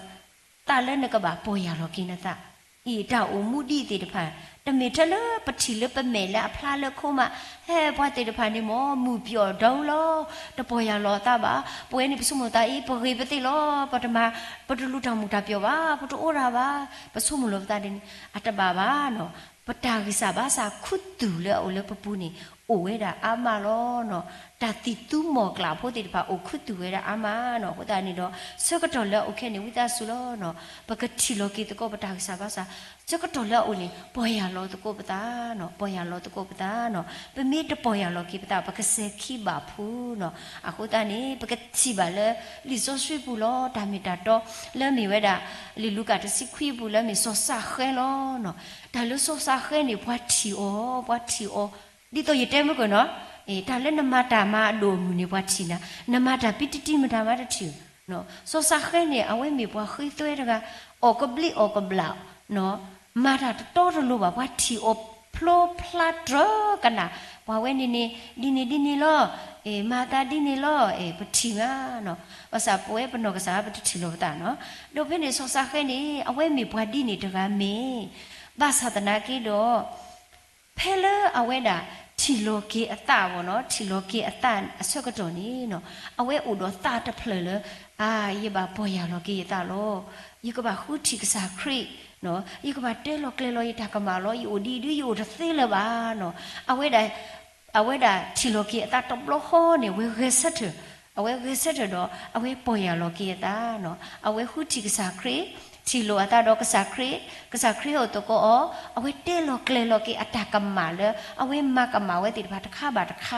သးလၢနကဘၣ်ပီၢ်ယၢ်လီၤက့ၤနသး, အံၤတၢ်အိၣ်မူဒ်အံၤသ့ၣ်တဖၣ်, တမ့ၢ်ထဲလၢပထံၣ်လၢပမဲာ်လၢအဖျါလၢခိမး, ဟဲပှၤသ့ၣ်တဖၣ်န့ၣ်မ့ၢ် မုၢ်ပျီၢ်ဒၢလီၤ, တပီၢ်ယၢ်လီၤအသးဘၣ်, ပဝဲန့ၣ်ပဆိကမိၣ်သးအံၤ ပဂ့ၤပသ့လီၤ, ပတမၤ, ပတလူၤတၢ်မုာ်တၢ်ပျီၢ်ဘၣ်, ပတအိၣ်တၢ်ဘၣ်, ပဆိကမိၣ်လီၤပသးဒ်န့ၣ် အတဘၣ်ဘၣ်နီၤ, ပတၢ်ဂံၢ်စၢ်ဘါစၢ်ခူသူၣ်လၢအအိၣ်လၢပပူၤန့ၣ် အိၣ်ဝဲဒၣ်အါမးလီၤနီၤ. တၢ်သံၣ်သူမီၢ်ကျၢ်ဖိသ့ၣ်တဖၣ်အိၣ်ခူသူၣ်ဝဲဒၣ်အါမးနီၤ. အဃိသတးန့ၣ်ဒီး ဆၢကတီၢ်လၢအအိၣ်ခဲန့ၣ် ဝံသးစူၤလီၤနီၤ, ပကထံၣ်လီၤက့ၤသကိးပတၢ်ဂံၢ်စၢ်ဘါစၢ်, ဆၢကတီၢ်လၢအအိၣ်န့ၣ် ပီၢ်ယၢ်လီၤသကိးပသးနီၤ, ပီၢ်ယၢ်လီၤသကိးပသးနီၤ. ပမ့ၢ်တပီၢ်ယၢ်လီၤက့ၤပသး ပကစဲၤခံဘၣ်ဖုးနီၤ. အဃိသတးန့ၣ် ပကထံၣ်ဘၣ်လၢ လံာ်စီဆှံပူၤလီၤ, တၢ်မ့ၢ်တၢ်တီလၢမ့ၢ်ဝဲဒၣ် လံာ်လူၤကၣ်တဆံခွံအပူၤလၢမ့ၢ်စီၤစးဃဲလီၤနီၤ. တၢ်လၢစီၤစးဃဲန့ၣ် ပှၤထံၣ်အီၤ, ပှၤထံၣ်အီၤ, ဒ်သိးယတဲမုၢ်ကနီၤ, တၢ်လၢနမၤတၢ်မၤအဒိၣ်အမုၢ်န့ၣ် ပှၤထံၣ်နၤ, နမၤတၢ်ပံတံတံမတၤမၤတထံၣ်, စီၤစးဃဲန့ၣ် အဝဲမ့ၢ်ပှၤဃ့သွဲတဂၤ, အီၣ်ကဘျံးအီၣ်ကဘျၣ်, မၤတၢ်တတီတလိၤဘၣ်, ပှၤထံၣ်အီၤဖျိဖျါတြၢကနၣ်, ပှၤဝဲန့ၣ်န့ၣ် ဒ်န့ၣ်ဒ်န့ၣ်လီၤ, မၤသးဒ်န့ၣ်လီၤ, ပထံၣ်မးနီၤ. ဘၣ်ဆၣ်ပဝဲပနီၢ်ကစၢ်ပတထံၣ်လီၤပသးနီၤ. ဒီးဖဲန့ၣ်စီၤစးဃဲန့ၣ် အဝဲမ့ၢ်ပှၤဒ်န့ၣ်တဂၤမ့ၢ်, ဘၣ်ဆၣ်သနာ်က့ဒီး ဖဲလၢအဝဲဒၣ်ထံၣ်လီၤက့ၤအသးဘၣ်နီၤ, ထံၣ်လီၤက့ၤအသးအဆၢကတီၢ်န့ၣ်နီၤ, အဝဲအိၣ်ဒီးသးတဖျၢၣ်လၢ အါ ယဘၣ်ပီၢ်ယၢ်လီၤက့ၤယသးလီၤ, ယကဘၣ်ဃုထံၣ်ကစၢ်ခရံာ်, ယကဘၣ်တဲလီၤကျဲၤလီၤယတၢ်ကမၣ်လီၤ, ယအိၣ်ဒ်အံၤဒ်ယအိၣ်တသ့လၢၤဘၣ်နီၤ. အဝဲဒၣ် အဝဲဒၣ်ထံၣ်လီၤက့ၤအသးတဘျီဃီန့ၣ် အဝဲဂဲၤဆၢထၢၣ်, အဝဲဂဲၤဆၢထၢၣ်ဒီး အဝဲပီၢ်ယၢ်လီၤက့ၤအသးနီၤ, အဝဲဃုထံၣ်ကစၢ်ခရံာ်, ထံၣ်လိာ်အသးဒီးကစၢ်ခရံာ်, ကစၢ်ခရံာ်ဟဲအိၣ်သကိးအီၤ, အဝဲတဲလီၤကျဲၤလီၤက့ၤအတၢ်ကမၣ်လၢ အဝဲမၤကမၣ်ဝဲသ့ၣ်တဖၣ်တခါဘၣ်တခါ,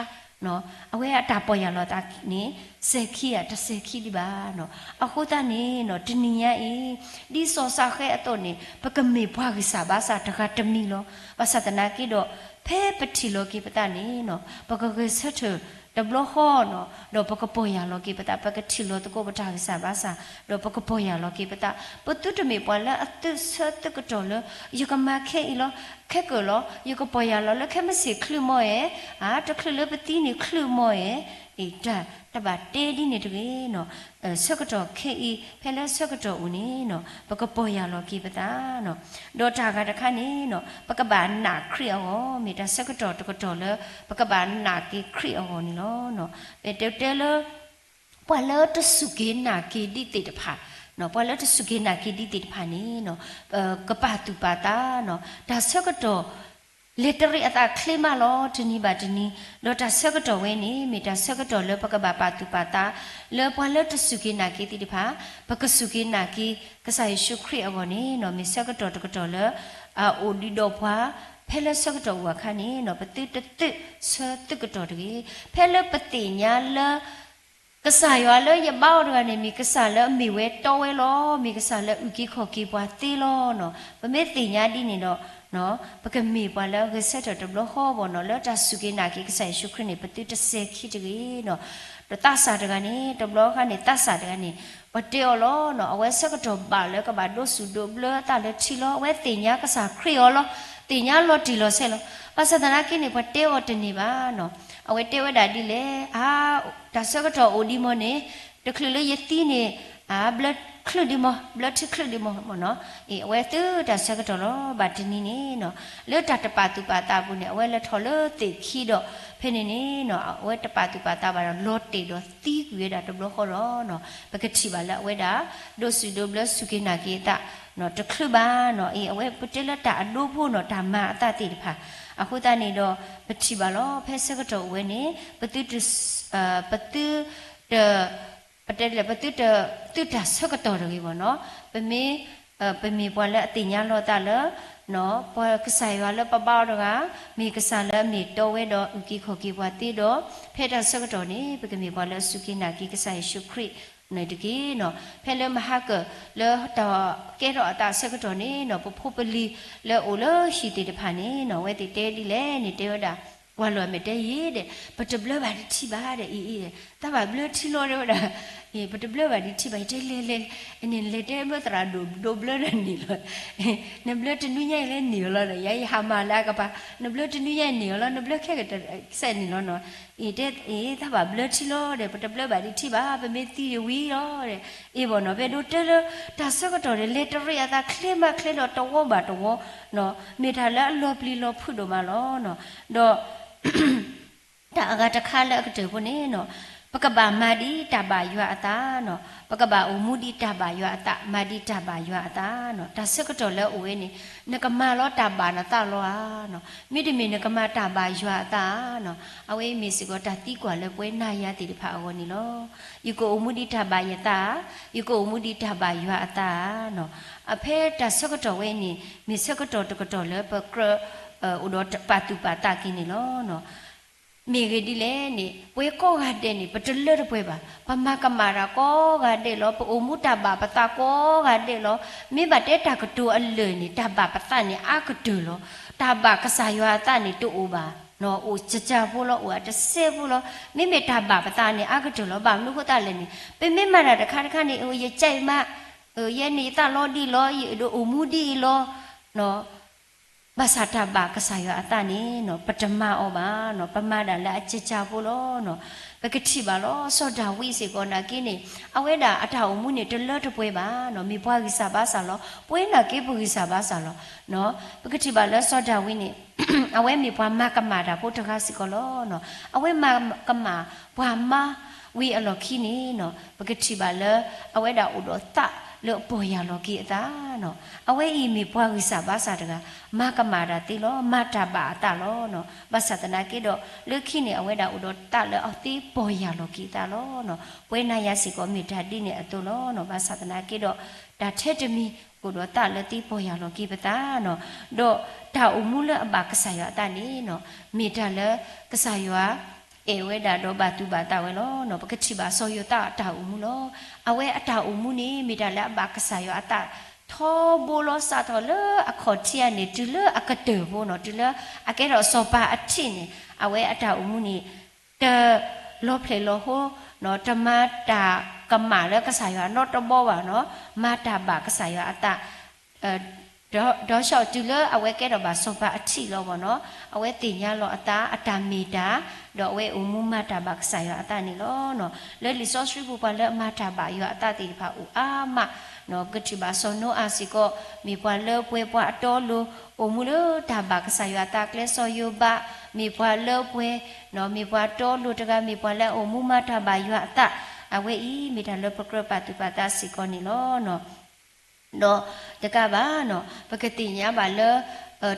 အဝဲအတၢ်ပီၢ်ယၢ်လီၤသးန့ၣ် စဲၤခံဧါ တစဲၤခံဒံးဘၣ်နီၤ. အဃိသတးန့ၣ်နီၤ တနံၤညါအံၤ ဒ်စီၤစးဃဲအသိးန့ၣ် ပကမ့ၢ်ပှၤဂံၢ်စၢ်ဘါစၢ်တဂၤတမံၤလီၤ. ဘၣ်ဆၣ်သနာ်က့ဒီး ဖဲပထံၣ်လီၤက့ၤပသးန့ၣ်နီၤ ပကဂဲၤဆၢထၢၣ်တဘျီဃီနီၤ ဒီးပကပီၢ်ယၢ်လီၤက့ၤပသး, ပကထံၣ်လီၤသကိးပတၢ်ဂံၢ်စၢ်ဘါစၢ် ဒီးပကပီၢ်ယၢ်လီၤက့ၤပသး. ပသုတမ့ၢ်ပှၤလၢအသုးဆၢသုးကတီၢ်လၢ ယကမၤခဲအံၤလီၤ, ခဲကၢၢ်လီၤ, ယကပီၢ်ယၢ်လီၤလၢခဲမုၢ်ဆ့ၣ်ချုးမီၢ်ဧါ, တချုးလၢပသံန့ၣ်ချုးမီၢ်ဧါ, အံၤ တၢ်တဘၣ်တဲဒ်န့ၣ်တဂ့ၤနီၤ. ဆၢကတီၢ်ခဲအံၤ ဖဲလၢဆၢကတီၢ်အိၣ်န့ၣ်နီၤ ပကပီၢ်ယၢ်လီၤက့ၤပသးနီၤ. ဒီးတၢ်ဂၤတခါန့ၣ်နီၤ ပကဘၣ်နာ်ခရံာ်အဂီၢ်, မ့ၢ်တၢ်ဆၢကတီၢ်တကတီၢ်လၢ ပကဘၣ်နာ်က့ၤခရံာ်အဂီၢ်န့ၣ်လီၤ. ပတဲတဲလၢ ပှၤလၢတစူၢ်က့ၤနာ်က့ၤဒ်သ့ၣ်တဖၣ်, ပှၤလၢတစူၢ်က့ၤနာ်က့ၤဒ်သ့ၣ်တဖၣ်န့ၣ်နီၤ ကပာ်သူၣ်ပာ်သးနီၤ. တၢ်ဆၢကတီၢ် လဲၤတရံးအသးချ့မးလီၤ တနံၤဘၣ်တနံၤ, ဒီးတၢ်ဆၢကတီၢ်ဝဲန့ၣ် မ့ၢ်တၢ်ဆၢကတီၢ်လၢပကဘၣ်ပာ်သူၣ်ပာ်သး လၢပှၤလၢတစူၢ်က့ၤနာ်က့ၤသ့ၣ်တဖၣ် ပကစူၢ်က့ၤနာ်က့ၤ ကစၢ်ယ့ၣ်ၡူးခရံာ်အဂီၢ်န့ၣ်နီၤ မ့ၢ်ဆၢကတီၢ်တကတီၢ်လၢ အအိၣ်ဒံးဒီးပှၤ ဖဲလၢဆၢကတီၢ်အိၣ်အခါန့ၣ်နီၤ ပသုတသုးဆၢသုးကတီၢ်တဂ့ၤ. ဖဲလၢပသ့ၣ်ညါလၢ ကစၢ်ယွၤလၢယဘါအီၤတဂၤန့ၣ် မ့ၢ်ကစၢ်လၢအမ့ၢ်ဝဲတီဝဲလီၤ, မ့ၢ်ကစၢ်လၢအုၣ်က့ၤခီၣ်က့ၤပှၤသ့လီၤနီၤ. ပမ့ၢ်သ့ၣ်ညါဒ်န့ၣ်ဒီး ပကမ့ၢ်ပှၤလၢအဂဲၤဆၢထၢၣ်တဘျီဃီဘၣ်နီၤ, လၢတၢ်စူၢ်က့ၤနာ်က့ၤကစၢ်ယ့ၣ်ၡူးခရံာ်န့ၣ် ပသုတစဲၤခံတဂ့ၤနီၤ. ဒီးသးစၢ်တဂၤန့ၣ် တဘျီဃီန့ၣ် သးစၢ်တဂၤန့ၣ် ပှၤတဲအီၤလီၤနီၤ, အဝဲဆၢကတီၢ်ဘၣ်လၢကဘၣ်ဒိးစူၣ်ဒိးဘျၢအသးလၢထံလီၤ. အဝဲသ့ၣ်ညါကစၢ်ခရံာ်အီၤလီၤ, သ့ၣ်ညါလီၤတံၢ်လီၤဆဲးလီၤ. ဘၣ်ဆၣ်သနာ်က့န့ၣ် ပှၤတဲအီၤတန့ၢ်ဘၣ်နီၤ. အဝဲတဲဝဲဒၣ်ဒ်လဲၣ်, အါ, တၢ်ဆၢကတီၢ်အိၣ်ဒံးမီၢ်န့ၣ် တချုးလၢယသံန့ၣ် ဘျၢချုးဒံးမီၢ်, ဘျၢထံချုးဒံးမီၢ်မ့ၢ်နီၤ. အံၤ အဝဲသုတၢ်ဆၢကတီၢ်လီၤ. ဘၣ်တနံၤန့ၣ်နီၤ လၢတၢ်တပာ်သူၣ်ပာ်သးအပူၤန့ၣ် အဝဲလဲၤထီၣ်လၢသ့ၣ်ခံဒီး ဖဲန့ၣ်န့ၣ်နီၤ အဝဲတပာ်သူၣ်ပာ်သးဘၣ်ဒီး လီၤတဲာ်ဒီးသံကွံာ်ဝဲဒၣ်တဘျီဃီဒီးနီၤ ပကထံၣ်ဘၣ်လၢအဝဲဒၣ် ဒိးစူၣ်ဒိးဘျၢစူၢ်က့ၤနာ်က့ၤအသး တချုးဘၣ်နီၤ. အံၤ အဝဲပတဲလၢတၢ်အဒိဖိနီၤ တၢ်မၤအသးသ့ၣ်တဖၣ် အဃိသတးန့ၣ်ဒီး ပထံၣ်ဘၣ်လီၤ ဖဲဆၢကတီၢ်အိၣ်ဝဲန့ၣ် ပသုတ ပသုတ ပတဲလဲၣ် ပသုတသုးတၢ်ဆၢကတီၢ်တဂ့ၤဘၣ်နီၤ. ပမ့ၢ် ပမ့ၢ်ပှၤလၢအသ့ၣ်ညါလီၤသးလၢ ပကစၢ်ယွၤလၢပဘါအီၤတဂၤ မ့ၢ်ကစၢ်လၢအမ့ၢ်တီဝဲဒီးအုၣ်က့ၤခီၣ်က့ၤပှၤသ့ဒီး ဖဲတၢ်ဆၢကတီၢ်န့ၣ် ပကမ့ၢ်ပှၤလၢအစူၢ်က့ၤနာ်က့ၤကစၢ်ယ့ၣ်ၡူးခရံာ်န့ၣ်တက့ၢ်နီၤ. ဖဲလၢမဟါကၢၣ်လၢတၢ်ကဲထီၣ်အသးဆၢကတီၢ်န့ၣ်နီၤ ပဖိပလံၤလၢအိၣ်လၢဟံၣ်သ့ၣ်တဖၣ်န့ၣ်နီၤ အဝဲသ့ၣ်တဲဒ်လဲၣ်န့ၣ် တဲဝဲဒၣ် ပှၤလီၤမဲာ်တဲယဲဒီး ပတဘျၢဘၣ်ဒံးထံၣ်ဘၣ်ဒီး အံၤအံၤ တၢ်ဘၣ်ဘျၢထံလီၤတဲဝဲဒၣ်, အ့ ပတဘျၢဘၣ်ဒံးထံၣ်ဘၣ် ယတဲလဲၤလဲၤ အန့ၣ်လဲၤတဲဘျၢသရၣ်ဒိၣ်ဒိဘျၢဒီးန့ၣ်လီၤ, နဘျၢတနွံညါအံၤလၢန့ၣ်လီၤဒီး ယၤယဟးမၤလၢအကပၤ နဘျၢတနွံညါအံၤန့ၣ်လီၤ နဘျၢခဲကတၢၢ်စဲးန့ၣ်လီၤနီၤ, အ့ တၢ်ဘၣ်ဘျၢထံလီၤဒီး ပတဘျၢဘၣ်ဒံးထံၣ်ဘၣ် ပမ့ၢ်သံတဝံၤလီၤဒီး အ့ ဘၣ်နီၤ ပအဲၣ်ဒိးတဲလၢ တၢ်ဆၢကတီၢ်ဒီး လဲၤတရံးအသးချ့မးချ့ဒီးတဝီဘၣ်တဝီ မ့ၢ်တၢ်လၢအလီၤပျံၤလီၤဖုးဒိၣ်မးလီၤ. ဒီး တၢ်အဂၤတခါလၢအကတၢၢ်ဖိန့ၣ်နီၤ, ပကဘၣ်မၤဒ်တၢ်ဘၣ်ယွၤအသးနီၤ, ပကဘၣ်အိၣ်မူဒ်တၢ်ဘၣ်ယွၤအသး, မၤဒ်တၢ်ဘၣ်ယွၤအသးနီၤ, တၢ်ဆၢကတီၢ်လၢအအိၣ်ဝဲန့ၣ် နကမၤလီၤတၢ်ဘၣ်နသးလီၤဧါနီၤ, မ့တမ့ၢ်နကမၤတၢ်ဘၣ်ယွၤအသးဧါနီၤ, အဝဲအံၤမ့ၢ်စ့ၢ်ကီးတၢ်သံကွၢ်လၢပဝဲနၤယၤသ့ၣ်တဖၣ်အဂီၢ်န့ၣ်လီၤ. ယကအိၣ်မူဒ်တၢ်ဘၣ်ယသးဧါ, ယကအိၣ်မူဒ်တၢ်ဘၣ်ယွၤအသးဧါနီၤ, အဖဲတၢ်ဆၢကတီၢ်ဝဲအံၤန့ၣ် မ့ၢ်ဆၢကတီၢ်တကတီၢ်လၢပကြၢး အိၣ်ဒီးပာ်သူၣ်ပာ်သးက့ၤန့ၣ်လီၤ. မ့ၢ်ဂ့ၢ်ဒ်လဲၣ်န့ၣ် ပဝဲကိးဂၤဒဲးန့ၣ် ပတလၢတပှဲၤဘၣ်, ပမၤကမၣ်တၢ်ကိးဂၤဒဲးလီၤ, ပအိၣ်မူတၢ်ဘၣ်ပသးကိးဂၤဒဲးလီၤ, မ့ၢ်ဘၣ်တဲတၢ်ကတိၤအလၢာ်န့ၣ် တၢ်ဘၣ်ပသးန့ၣ်အါကတၢၢ်လီၤ, တၢ်ဘၣ်ကစၢ်ယွၤအသးန့ၣ်တအိၣ်ဘၣ်, အိၣ်ကကၢဖိလီၤ, အိၣ်အတစဲးဖိလီၤ, မ့မ့ၢ်တၢ်ဘၣ်ပသးန့ၣ်အါကတၢၢ်လီၤ, ဘၣ်မနုၤဃိသတးလဲၣ်န့ၣ် ပမ့ၢ်မၤတၢ်တခါတခါန့ၣ် ယကဲမး ယဲန့ၣ်ယသးလီၤဒ်လီၤ, ယအဲၣ်ဒိးအိၣ်မူဒ်အံၤလီၤ ဘၣ်ဆၣ်တၢ်ဘၣ်ကစၢ်ယွၤအသးန့ၣ်နီၤ ပတမၤအီၤဘၣ်နီၤ, ပမၤဒၣ်လၢအကကၢဖိလီၤနီၤ. ပကထံၣ်ဘၣ်လီၤ စီၤဒၤဝံးစ့ၢ်ကီးနာ်က့န့ၣ် အဝဲဒၣ်အတၢ်အိၣ်မူန့ၣ် တလၢတပှဲၤဘၣ်နီၤ, မ့ၢ်ပှၤဂံၢ်စၢ်ဘါစၢ်လီၤ, ပဝဲနာ်က့ပဂံၢ်စၢ်ဘါစၢ်လီၤ. ပကထံၣ်ဘၣ်လၢစီၤဒၤဝံးန့ၣ် အဝဲမ့ၢ်ပှၤမၤကမၣ်တၢ်ဖိတဂၤစ့ၢ်ကီးလီၤနီၤ. အဝဲမၤကမၣ်ပှၤမါ ဝံၤအလီၢ်ခံန့ၣ်နီၤ ပကထံၣ်ဘၣ်လၢ အဝဲဒၣ်အိၣ်ဒီးသးလၢပီၢ်ယၢ်လီၤက့ၤအသးနီၤ. အဝဲအံၤမ့ၢ်ပှၤဂံၢ်စၢ်ဘါစၢ်တဂၤ, မၤကမၣ်တၢ်သ့လီၤ, မၤတၢ်ဘၣ်အသးလီၤနီၤ. ဘၣ်ဆၣ်သနာ်က့ဒီး လၢခံန့ၣ် အဝဲဒၣ်အိၣ်ဒီးသးလၢအသ့ပီၢ်ယၢ်လီၤက့ၤအသးလီၤနီၤ. ပဝဲနၤယၤစ့ၢ်ကီးမ့ၢ်တၢ်ဒ်န့ၣ်အသိးလီၤနီၤ. ဘၣ်ဆၣ်သနာ်က့ဒီး တၢ်ထဲတမံၤ အိၣ်ဒီးသးလၢသ့ပီၢ်ယၢ်လီၤက့ၤပသးနီၤ. ဒီးတၢ်အိၣ်မူလၢအဘၣ်ကစၢ်ယွၤအသးန့ၣ်နီၤ မ့ၢ်တၢ်လၢကစၢ်ယွၤ အဲၣ်ဝဲဒၣ်ဒီးဘၣ်သူၣ်ဘၣ်သးဝဲလီၤနီၤ. ပကထံၣ်ဘၣ်စီၤယိၤသးအတၢ်အိၣ်မူလီၤ. အဝဲအတၢ်အိၣ်မူန့ၣ် မ့ၢ်တၢ်လၢအဘၣ်ကစၢ်ယွၤအသး ထီဘိလီၤ စးထီၣ်လၢအခီၣ်ထံးအန့ၣ် တုၤလၢအကတၢၢ်ဖိနီၤ, တုၤလၢအကဲထီၣ်စီၤပၤအထံးန့ၣ် အဝဲအတၢ်အိၣ်မူန့ၣ် တလီၤဖျဲၣ်လီၤဟိနီၤ, တမၤတၢ်ကမၣ်လၢကစၢ်ယွၤနီတဘီဘၣ်နီၤ, မၤတၢ်ဘၣ်ကစၢ်ယွၤအသး ဒီး ဒီးဆှီတုၤလၢအဝဲကဲထီၣ်ဘၣ်စီၤပၤအထံးလီၤဘၣ်နီၤ, အဝဲသ့ၣ်ညါလီၤအသး အတၢ်မ့ၢ်တၢ်, ဒီးအဝဲအိၣ်မူမၤတၢ်ဘၣ်ကစၢ်ယွၤအသးန့ၣ်လီၤ. လၢလံာ်စီဆှံပူၤ ပှၤလၢအမၤတၢ်ဘၣ်ယွၤအသးသ့ၣ်တဖၣ်အိၣ်အါမး, ပကထံၣ်ဘၣ်စီၤနိအၤစ့ၢ်ကီး မ့ၢ်ပှၤလၢပှဲၤပှၤအတီအလိၤ, အိၣ်မူလၢတၢ်ဘၣ်ကစၢ်ယွၤအသးကျဲ, စီၤယိၤဘး မ့ၢ်ပှၤလၢပှဲၤ မ့ၢ်ပှၤတီအလိၤတဂၤ, မ့ၢ်ပှၤလၢအအိၣ်မူမၤတၢ်ဘၣ်ယွၤအသး, အဝဲအံၤမ့ၢ်တၢ်လၢပကြၢးပာ်သူၣ်ပာ်သးစ့ၢ်ကီးန့ၣ်လီၤ. ဒီးတကးဘၣ်နီၤ, ပကသ့ၣ်ညါဘၣ်လၢ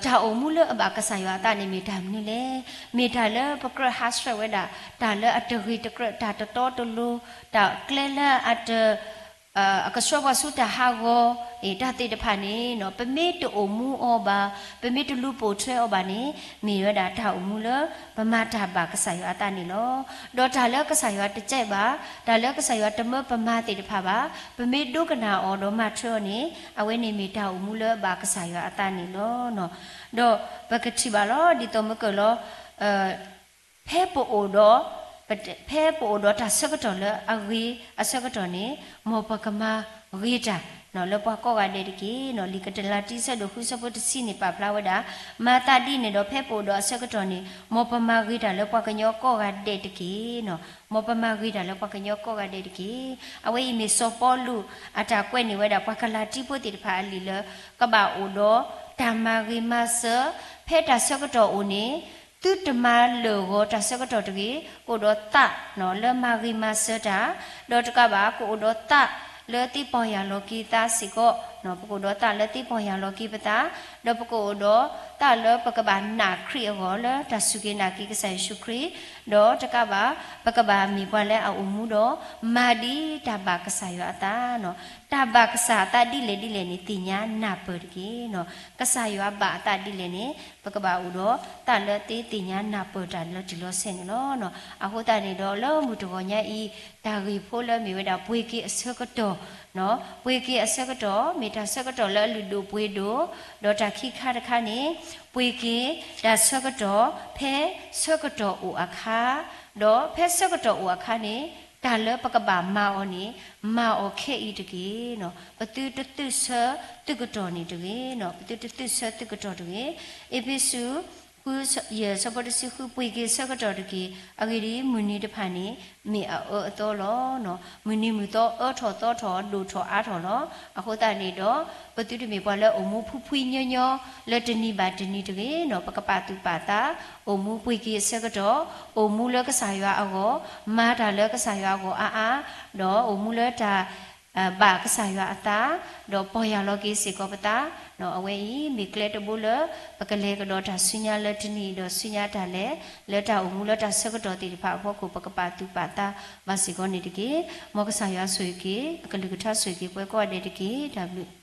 တၢ်အိၣ်မူလၢအဘၣ်ကစၢ်ယွၤအသးန့ၣ် မ့ၢ်တၢ်မနုၤလဲၣ်. မ့ၢ်တၢ်လၢပကြၢးဟးဆှဲးဝဲဒၣ် တၢ်လၢအတဂ့ၤတကြၢး, တၢ်တတီတလိၤ, တၢ်ကျဲလၢအတ အကဆှၢပှၤဆူတၢ်ဟးဂီၤ, တၢ်သ့ၣ်တဖၣ်န့ၣ်နီၤ ပမ့ၢ်တအိၣ်မူအီၤဘၣ်, ပမ့ၢ်တလူၤပိာ်ထွဲအီၤဘၣ်န့ၣ် မ့ၢ်ဝဲဒၣ်တၢ်အိၣ်မူလၢပမၤတၢ်ဘၣ်ကစၢ်ယွၤအသးန့ၣ်လီၤ. ဒီးတၢ်လၢကစၢ်ယွၤတကြိုက်ဘၣ်, တၢ်လၢကစၢ်ယွၤတမၢပမၤသ့ၣ်တဖၣ်ဘၣ်, ပမ့ၢ်ဒိကနၣ်အီၤဒီးမၤထွဲအီၤန့ၣ် အဝဲန့ၣ်မ့ၢ်တၢ်အိၣ်မူလၢဘၣ်ကစၢ်ယွၤအသးန့ၣ်လီၤ. ဒီးပကထံၣ်ဘၣ်လီၤ ဒ်သိးမုၢ်ကၢၢ်လီၤ ဖဲပအိၣ်ဒီး ဖဲပအိၣ်ဒီးတၢ်ဆၢကတီၢ်လၢအဂ့ၤအဆၢကတီၢ်န့ၣ် မ်ပကမၤဂ့ၤတၢ် လၢပှၤကိးဂၤဒဲးတက့ၢ်. လံာ်ကလၤတံ ဆၢဒိၣ်ဃု ဆၢဖိတဆံန့ၣ် ပာ်ဖျါဝဲဒၣ် မၤသးဒ်န့ၣ်ဒီး ဖဲပအိၣ်ဒီးအဆၢကတီၢ်န့ၣ် မ်ပမၤဂ့ၤတၢ်လၢပှၤကညီကိးဂၤဒဲးတက့ၢ်. မ်ပမၤဂ့ၤတၢ်လၢပှၤကညီကိးဂၤဒဲးတက့ၢ်. အဝဲအံၤမ့ၢ်စီၤပီလူး အတၢ်ကွဲးန့ၢ်ဝဲဒၣ် ပှၤကလၤတံဖိသ့ၣ်တဖၣ်အလံာ်လၢ ကဘၣ်အိၣ်ဒီးတၢ်မၤဂ့ၤမၤစၢၤ ဖဲတၢ်ဆၢကတီၢ်အိၣ်န့ၣ် သုတမၤလၢာ်ဂီၤတၢ်ဆၢကတီၢ်တဂ့ၤ, ကအိၣ်ဒီးသးလၢမၤဂ့ၤမၤစၢၤတၢ်, ဒီးတကးဘၣ် ကအိၣ်ဒီးသးလၢသ့ပီၢ်ယၢ်လီၤက့ၤသးစ့ၢ်ကီး, ပကအိၣ်ဒီးသးလၢသ့ပီၢ်ယၢ်လီၤက့ၤပသး, ဒီးပကအိၣ်ဒီးသးလၢပကဘၣ်နာ်ခရံာ်အဂီၢ် လၢတၢ်စူၢ်က့ၤနာ်က့ၤကစၢ်ယ့ၣ်ၡူးခရံာ်, ဒီးတကးဘၣ် ပကဘၣ်မ့ၢ်ပှၤလၢအအိၣ်မူဒီး မၤဒ်တၢ်ဘၣ်ကစၢ်ယွၤအသး, တၢ်ဘၣ်ကစၢ်အသးဒ်လဲၣ်ဒ်လဲၣ်န့ၣ် သ့ၣ်ညါနၢ်ပၢၢ်တက့ၢ်. ကစၢ်ယွၤဘၣ်အသးဒ်လဲၣ်န့ၣ် ပကဘၣ်အိၣ်ဒီးသးလၢသ့သ့ၣ်ညါနၢ်ပၢၢ်တၢ်လၢတုၤလီၤဆဲးန့ၣ်လီၤ. အဃိသတးန့ၣ်ဒီး လၢမုၢ်တဂီၤညါအံၤ တၢ်ဂ့ၢ်ဖိလၢမ့ၢ်ဝဲဒၣ်ပှ့ၤက့ၤအဆၢကတီၢ် ပှ့ၤက့ၤအဆၢကတီၢ် မ့ၢ်တၢ်ဆၢကတီၢ်လၢအလုၢ်ဒိၣ်ပှ့ၤဒိၣ်, ဒီးတၢ်ခံခါတခါန့ၣ် ပှ့ၤက့ၤတၢ်ဆၢကတီၢ် ဖဲဆၢကတီၢ်အိၣ်အခါ, ဒီးဖဲဆၢကတီၢ်အိၣ်အခါန့ၣ် တၢ်လၢပကဘၣ်မၤအီၤန့ၣ် မၤအီၤခဲအံၤတဂ့ၤ. ပသုတသုးဆၢသုးကတီၢ်န့ၣ်တဂ့ၤ, ပသုတသုးဆၢသုးကတီၢ်တဂ့ၤ. အ့းဖ့းစူး ဃု ယဲၢ် ဆၢဖိတဆံဃု, ပှ့ၤက့ၤဆၢကတီၢ်တက့ၢ်. အဂ့ၢ်ဒ်အံၤ, မုၢ်နံၤတဖၣ်န့ၣ် မ့ၢ်အအၢအသီလီၤ. မုၢ်နံၤမုၢ်သီအၢထီၣ်သီထီၣ် ဒိၣ်ထီၣ်အါထီၣ်လီၤ. အဃိသတးန့ၣ်ဒီး ပသုတမ့ၢ်ပှၤလၢအိၣ်မူဖှံဖှံညီညီ လၢတနံၤဘၣ်တနံၤတဂ့ၤ. ပကပာ်သူၣ်ပာ်သး အိၣ်မူပှ့ၤက့ၤအဆၢကတီၢ်, အိၣ်မူလၢကစၢ်ယွၤအဂီၢ်, မၤတၢ်လၢကစၢ်ယွၤအဂီၢ်အါအါ, ဒီးအိၣ်မူလၢတၢ် ဘၣ်ကစၢ်ယွၤအသး, ဒီးပီၢ်ယၢ်လီၤက့ၤစ့ၢ်ကီးပသး. အဝဲအံၤမ့ၢ်ကျဲတဘိလၢ ပကလဲၤကဒီးတၢ်ဆူညါလၢတနံၤအံၤဒီးဆူညါတၢ်လဲၤ လၢတၢ်အိၣ်မူလၢတၢ်ဆၢကတီၢ်သ့ၣ်တဖၣ်အဖီခိၣ် ပကပာ်သူၣ်ပာ်သးဘၣ်စ့ၢ်ကီးန့ၣ်တက့ၢ်. မ်ကစၢ်ယွၤဆိၣ်ဂ့ၤက့ၤ အကလုၢ်ကထါဆိၣ်ဂ့ၤက့ၤပှၤကိးဂၤဒဲးတက့ၢ်. တၢ်ဘျုး